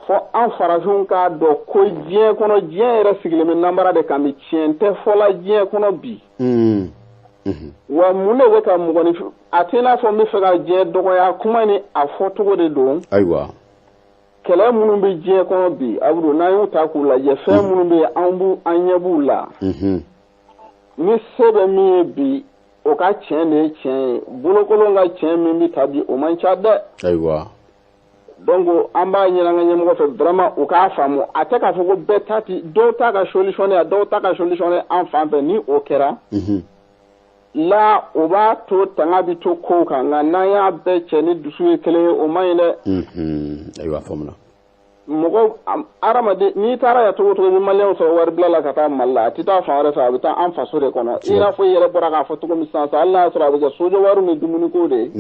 Fɔ an farafinw k'a dɔn ko diɲɛ kɔnɔ, diɲɛ yɛrɛ sigilen bɛ nanbara de kan bi. Tiɲɛ tɛ fɔla diɲɛ kɔnɔ bi. Wa mun de bɛ ka mɔgɔninfin a tɛ i n'a fɔ n bɛ fɛ ka diɲɛ dɔgɔya, kuma ni a fɔcogo de don. Kɛlɛ minnu bɛ diɲɛ kɔnɔ bi, Abudu, n'an y'u ta k'u lajɛ, fɛn minnu bɛ yen, an b'u an ɲɛ b'u la. Ni se bɛ min ye bi, o ka tiɲɛ de ye tiɲɛ ye. Bolokolon ka tiɲɛ min bɛ ta bi, o man ca dɛ. Donc an b'a ɲini an ka ɲɛmɔgɔ fɛ, vraiment, u k'a faamu. A tɛ k'a fɔ ko bɛɛ ta ti dɔw ta ka solutionner, dɔw ta ka solutionner an fan fɛ. Ni o kɛra la, o b'a to tanga bɛ to kow kan, nka n'an y'a bɛɛ cɛ ni dusu ye kelen ye, o man ɲi dɛ. Ayiwa, faamuna. Mɔgɔ hadamaden, n'i taara yan cogo o cogo, i bɛ maliyɛnw sɔrɔ waribila la ka taa Mali la. A tɛ taa fan wɛrɛ fɛ, a bɛ taa an faso de kɔnɔ. I n'a fɔ i yɛrɛ bɔra k'a fɔ cogo min sisan sisan, hali n'a y'a sɔrɔ a bɛ kɛ sojɔ wariw ni dumuniko de ye.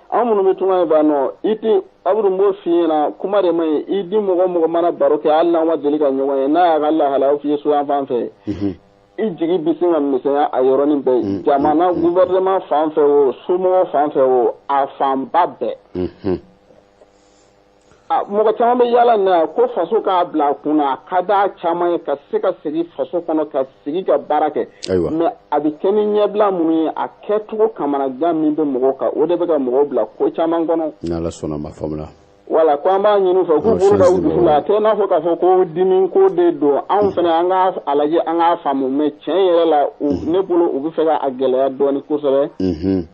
An minnu bɛ tunga in fɛ yan nɔ, i tɛ Abudu, n b'o f'i ɲɛna, kuma de man ɲi. I di mɔgɔ mɔgɔ mana baro kɛ, hali n'aw ma deli ka ɲɔgɔn ye, n'a y'a ka lahalayaw f'i ye so yan fan fɛ, i jigi bɛ sin ka misɛnya a yɔrɔnin bɛɛ. Jamana gouvernement fan fɛ o, somɔgɔw fan fɛ o, a fanba bɛɛ. Mɔgɔ caman bɛ yaala nin na ko faso k'a bila a kun na, a ka d'a caman ye ka se ka segin faso kɔnɔ, ka sigi ka baara kɛ. Mais a bɛ kɛ ni ɲɛbila minnu ye, a kɛcogo kamanagan min bɛ mɔgɔw kan, o de bɛ ka mɔgɔw bila ko caman kɔnɔ. N'Ala sɔnna ma, faamuna. Wala ko an b'a ɲini u fɛ k'u bolo da u dusu la. A tɛ n'a fɔ k'a fɔ ko dimi ko de don. Anw fana, an k'a a lajɛ, an k'a faamu. Mais tiɲɛ yɛrɛ la, ne bolo, u bɛ fɛ ka a gɛlɛya dɔɔni kosɛbɛ.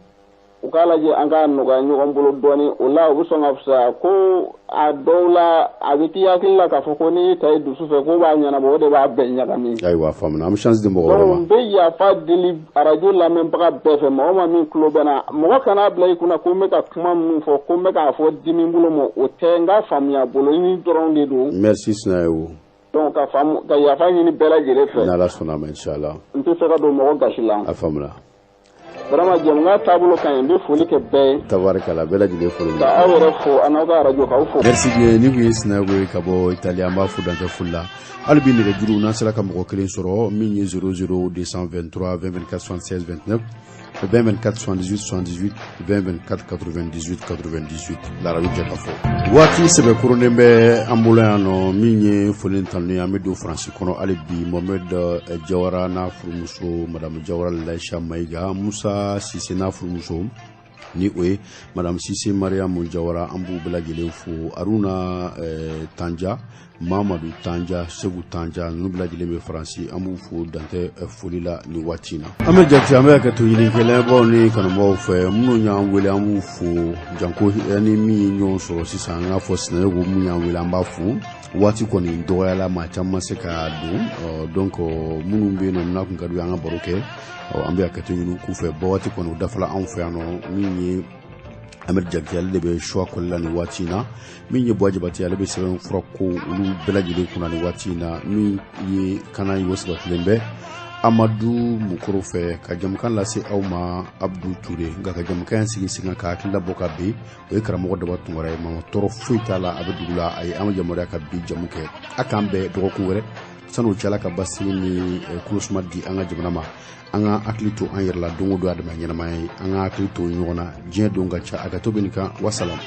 U k'a lajɛ an k'a nɔgɔya ɲɔgɔn bolo dɔɔni, o la u bɛ sɔn ka fisaya. Ko a dɔw la, a bɛ k'i hakili la k'a fɔ ko n'i y'i ta i dusu fɛ k'o b'a ɲɛnabɔ, o de b'a bɛɛ ɲagami. Ayiwa, faamuna. An bɛ chance di mɔgɔ wɛrɛ ma. Donc n bɛ yafa deli arajo lamɛnbaga bɛɛ fɛ, mɔgɔ ma min tulo bɛ n na, mɔgɔ kana bila i kunna ko n bɛ ka kuma minnu fɔ, ko n bɛ k'a fɔ dimi bolo ma. O tɛ, n ka faamuya bolo ni dɔrɔn de don. Merci Sinayogo. Donc ka faamu, ka yafa ɲini bɛɛ lajɛlen fɛ. N'Ala sɔnna ma, inchallah. N tɛ fɛ ka don mɔgɔ gasi la. A faamuna. Vraiment, jɛmukan taabolo ka ɲi. N bɛ foli kɛ bɛɛ ye. Tabarikala, bɛɛ lajɛlen foli. Ka aw yɛrɛ fo, an n'aw ka arajo, k'aw fo. Merci bien. Ni kun ye Sinayogo ye ka bɔ Italie, an b'a fo dantɛ foli la. Hali bi nɛgɛjuru, n'an sera ka mɔgɔ kelen sɔrɔ, min ye 00 223 20 24 76 29, 20 24 78 78, 20 24 98 98, la radio jɛ ka fɔ. Waati sɛbɛ koronnen bɛ an bolo yan nɔ, min ye foli ni tanu ye, an bɛ don Faransi kɔnɔ hali bi. Mohamed Jawara n'a furumuso Madame Jawara Laïcha Maïga, Musa Sise n'a furumuso ni o ye Madame Sise Mariamu Jawara, an b'u bɛɛ lajɛlen fo. Aruna Tanja, Mamadu Tanja, Segu Tanja, ninnu bɛɛ lajɛlen bɛ Faransi, an b'u fo dantɛ foli la nin waati in na. An bɛ jate, an bɛ hakɛ to ɲini kɛlɛbaw ni kanubaw fɛ minnu y'an wele, an b'u fo janko ni min ye ɲɔgɔn sɔrɔ sisan. An k'a fɔ Sinayogo mun y'an wele, an b'a fo. Waati kɔni dɔgɔyala, maa caman ma se ka don, donc minnu bɛ yen nɔ n'a kun ka d'u ye an ka baro kɛ, an bɛ hakɛ to ɲini k'u fɛ. Bɔ waati kɔni o dafala anw fɛ yan nɔ. Min ye Amadu Jakite, ale de bɛ choix kɔli la nin waati in na. Min ye Buwa Jabate, ale bɛ sɛbɛn fura ko olu bɛɛ lajɛlen kunna nin waati in na. Min ye kana ye, o sabatilen bɛ Amadu Mukoro fɛ ka jamukan lase aw ma, Abdu Ture. Nka ka jamukan in sigi sen kan ka hakili labɔ ka bin, o ye karamɔgɔ Daba Tunkara ye. Mama tɔɔrɔ foyi t'a la, a bɛ dugu la, a ye an yamaruya ka bi jamu kɛ. A k'an bɛn dɔgɔkun wɛrɛ. San'o cɛ, Ala ka basigi ni kolosuma di an ka jamana ma. An ka hakili to an yɛrɛ la don o don, adama ɲɛnamaya ye, an ka hakili to ɲɔgɔn na. Diɲɛ don ka ca, a ka to bɛ nin kan. Wasalam.